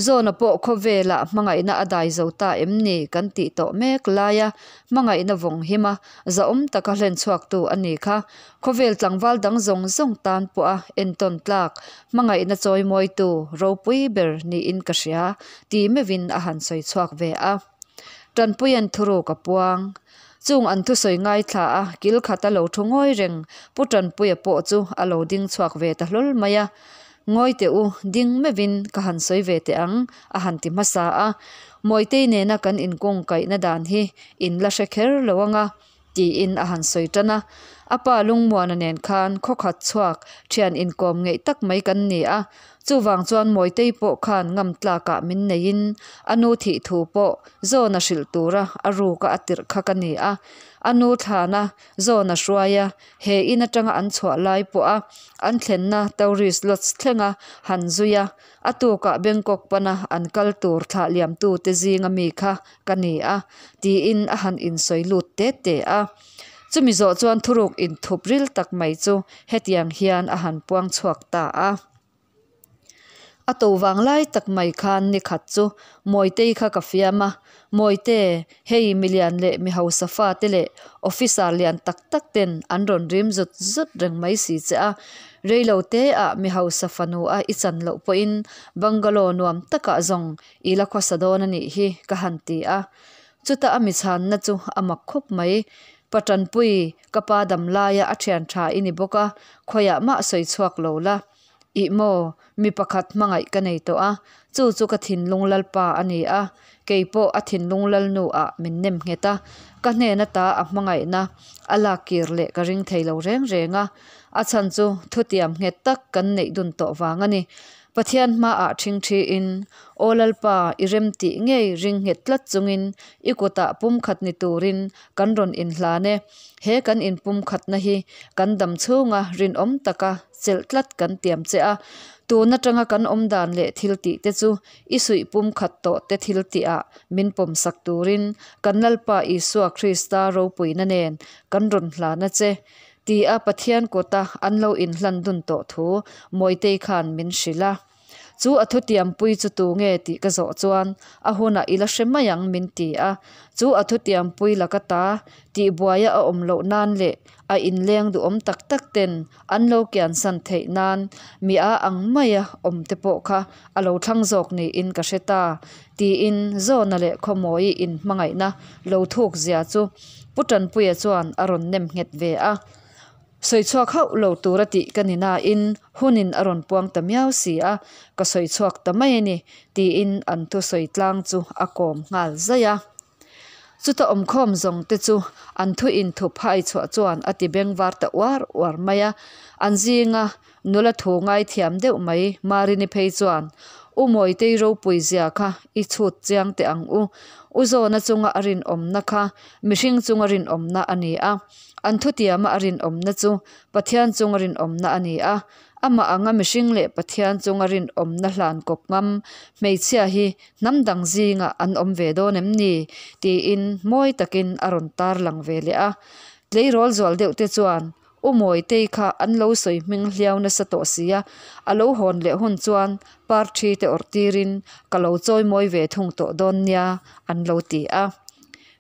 Zawna pawh khawvelah hmangaihna a dai zo ta em ni kan tih tawh mek laia hmangaihna vawng hima zahawm taka hlen chhuaktu a ni kha. Khawvel tlangval dang zawng zawng tan pawha entawn tlak hmangaihna chawimawitu ropui ber niin ka hria ti meuhin a han sawi chhuak ve a. Tanpuia'n thuruk a puang. Chung an thusawi ngaithla a, kil khat a lo thu ngawi reng. Pu Tanpuia pawh chu a lo ding chhuak ve ta hlawl mai a. Ngawi teh u, ding meuhin ka han sawi ve teh ang, a han ti hmasa a. Mawitei nena kan inkawngkaihna dan hi in la hre kher lo ang a, tiin a han sawi tan a. A pa Lungmuana nen khan khawkhat chhuak thian inkawm ngeih tak mai kan ni a. Chuvang chuan Mawitei pawh khan ngam tlakah min neiin a nu thih thu pawh Zawna hrilh tura a ruka a tirh kha ka ni a. A nu thlana Zawna hruaia he in atanga an chhuah lai pawha an thlenna Tourist Lodge thlenga han zui a, a tukah Bangkok pana an kal tur thlah liamtute zinga mi kha ka ni a, tiin a han insawi lut te te a. Chumi zawh chuan thuruk inthup ril tak mai chu hetiang hian a han puang chhuak ta a. A to vang lai tak mai khan ni khat chu Mawitei kha ka fiam a, Mawite, hei milian leh mi hausa fate leh officer lian tak tak ten an rawn rim zut zut reng mai si che a, reilo te ah mi hausa fanu a i chan loh pawhin bungalow nuam takah zawng i la khawsa dawn a nih hi ka han ti a. Chuta a mi chhanna chu a mak khawp mai. Pa Tanpui, ka pa dam laia a thian tha i ni bawk a, khawiah mah sawi chhuak lo la. Ih maw, mi pakhat hmangaih ka nei tawh a, chu chu ka thinlung lalpa a ni a, kei pawh a thinlung lalnu ah min nem nghet a, ka hnen ata a hmangaihna a lak kir leh ka ring thei lo reng reng a, a chhan chu thutiam nghet tak kan neih dun tawh vang a ni. Pathian hmaah ṭhingṭhiin, Aw Lalpa, i rem tih ngei ring nghet tlat chungin i kutah pumkhat ni turin kan rawn inhlan e. He kan inpumkhatna hi kan dam chhunga rinawm taka chelh tlat kan tiam che a. Tun atanga kan awm dan leh thil tih te chu i suih pumkhat tawh te thil tihah min pawmsak turin kan Lalpa Isua Krista ropuina nen kan rawn hlan a che. Ti a Pathian kawta an lo inhlan dun tawh thu Mawitei khan min hrilh a. Chu a thutiampui chu tu nge tih ka zawh chuan a hunah i la hre mai ang min ti a. Chu a thutiampui laka ta tihbuaia a awm loh nan leh a inleng duhawm tak tak ten an lo kiansan theih nan mi a ang maia awm te pawh kha a lo thlang zawk niin ka hre ta tiin Zawna leh Khawmawi inhmangaihna lo thuk zia chu Pu Tanpuia chuan a rawn nem nghet ve a, Sawi chhuak hauh lo tura tih ka ni nain hunin a rawn puang ta miau si a, ka sawi chhuak ta mai a ni, tiin an thusawi tlang chu a kawm nghal zaih a. Chuta awmkhawm zawng te chu an thu inthup hai chhuah chuan a ti bengvar ta uar uar mai a. An zinga nula thu ngaithiam deuh mai Marini phei chuan, U Mawitei ropui zia kha i chhut chiang teh ang u. U Zawna chunga a rinawmna kha mihring chunga rinawmna a ni a. An thutiama a rinawmna chu Pathian chunga rinawmna a ni a. Amah anga mihring leh Pathian chunga rinawmna hlan kawp ngam hmeichhia hi hnam dang zingah an awm ve dawn em ni? tiin mawi takin a rawn tarlang ve leh a. Tleirawl zual deuh te chuan U Mawitei kha an lo sawi hming hliau nasa tawh sia, a lo hawn leh hun chuan parthi te awrh tirin ka lo chawi mawi ve thung tawh dawn nia an lo ti a.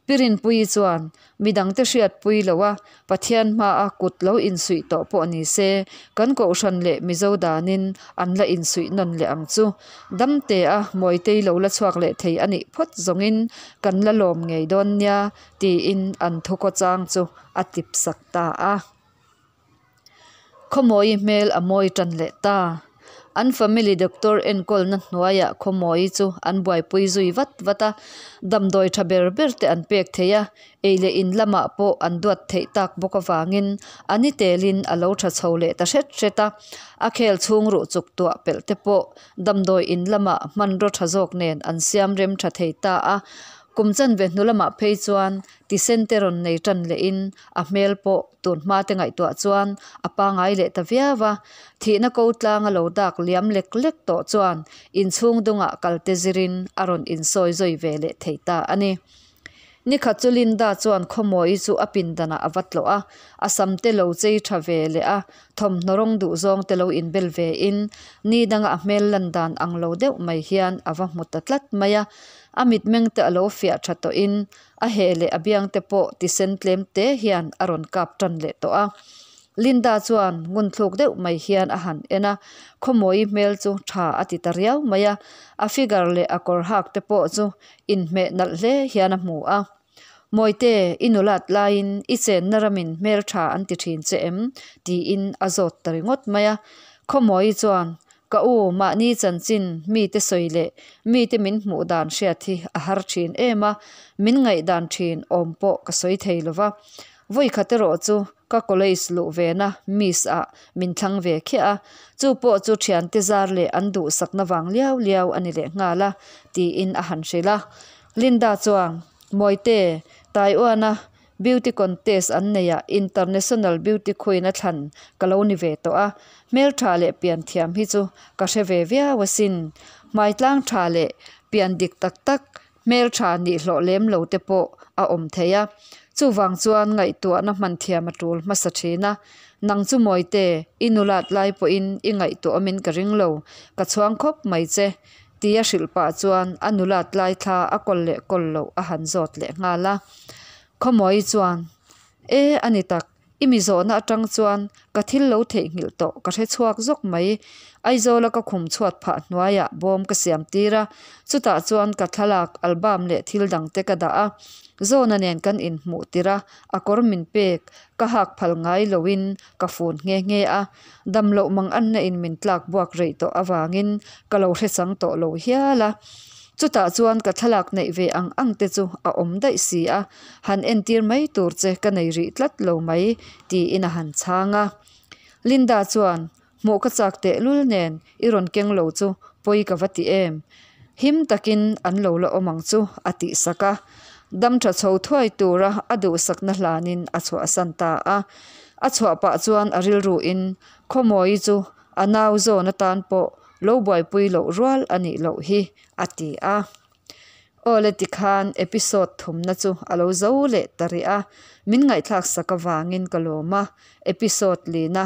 Pi Rinpuii chuan midangte hriatpui lo a, Pathian hmaa kut lo insuih tawh pawh ni se, kan Kohhran leh Mizo danin an la insuih nawn leh ang chu. Damtea Mawitei lo la chhuak leh thei a nih phawt zawngin kan la lawm ngei dawn nia tiin an thukhawchang chu a tip sak ta a. Khawmawi hmel a mawi tan leh ta. An family doctor enkawlna hnuaiah Khawmawi chu an buaipui zui vat vat a, damdawi tha ber ber te an pek thei a, ei leh in lamah pawh an duat theih tak bawk avangin a ni telin a lo tha chho leh ta hret hret a. A khel chhung ruh chuk tuah pelh te pawh damdawi in lamah hmanraw tha zawk nen an siam rem tha thei ta a. Kum chanve hnu lamah phei chuan Tisen te rawn nei tan lehin a hmel pawh tun hma te ngaihtuah chuan a pangai leh ta viau a. Thihna ko tlanga lo dak liam lek lek tawh chuan inchhung dungah kal te zirin a rawn insawi zawi ve leh thei ta a ni. Nikhat chu Linda chuan Khawmawi chu a pindanah a va tlawh a, a sam te lo chei tha ve leh a, thawmhnaw rawng duh zawng te lo inbel ve in ni danga a hmel lan dan ang lo deuh mai hian a va hmu ta tlat mai a. A mitmeng te a lo fiah tha tawhin A heh leh a biang te pawh tisen tlem te hian a rawn kap tan leh tawh a. Linda chuan ngunthluk deuh mai hian a han en a, Khawmawi hmel chu tha a ti ta riau mai a, a figure leh a kawr hak te pawh chu inhmeh nalh hle hian a hmu a. Mawite, i nulat laiin i chenna ramin hmel tha an ti thin che em? tiin a zawt ta ringawt mai a. Khawmawi chuan Ka u, mahni chanchin mite sawi leh mite min hmuh dan hriat hi a har thin em a, min ngaihdan thin awm pawh ka sawi thei lo va. Vawikhat erawh chu ka college luh vena miss ah min thlang ve khiah a, chu pawh chu thiante zar leh an duhsakna vang liau liau a ni leh nghal a, tiin a han hrilh a. Linda chuan, Mawite, Taiwan-a Beauty contest an nei a, International Beauty Queen a thlan ka lo ni ve tawh a, hmeltha leh pian thiam hi chu ka hre ve viau asin. Hmaitlang tha leh pian dik tak tak hmeltha nih hlawh lem lo te pawh a awm thei a, chuvang chuan ngaihtuahna hman thiam a tul hmasa thin a. Nang chu Mawite, i nulat lai pawhin i ngaihtuahawmin ka ring lo, ka chhuang khawp mai che, tia hrilh pah chuan a nulat lai thla a kawl leh kawl loh a han zawt leh nghal a. Khawmawi chuan, E, a ni tak, i mi zawhna atang chuan ka thil lo theihnghilh tawh ka hre chhuak zawk mai. Aizawla ka khum chhuat phah hnuaiah bawm ka siam tir a, chutah chuan ka thlalak, album leh thil dangte ka dah a. Zawna nen kan inhmuh tirh a, a kawr min pek, ka hak phal ngai loin ka fun nghe nghe a. Dam loh mang anna in min tlak buak reih tawh avangin ka lo hre chang tawh lo hial a. Chutah chuan ka thlalak neih ve ang ang te chu a awm daih si a, han entir mai tur che ka nei rih tlat lo mai tiin a han chhang a. Linda chuan, Hmuh ka chak tehlul nen i rawn keng lo chu pawi ka va ti em? Him takin an lo la awm ang chu a tih sak a. Dam tha chho thuai tura a duhsakna hlanin a chhuahsan ta a. A chhuah pah chuan a rilruin Khawmawi chu a nau zawn atan pawh lo buaipui loh rual a nih loh hi a ti a. Awle tikhan episode thumna chu a lo zo leh ta rih a, min ngaihthlak sak avangin ka lawm a, episode lina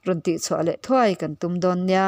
rawn tihchhuah leh thuai kan tum dawn nia.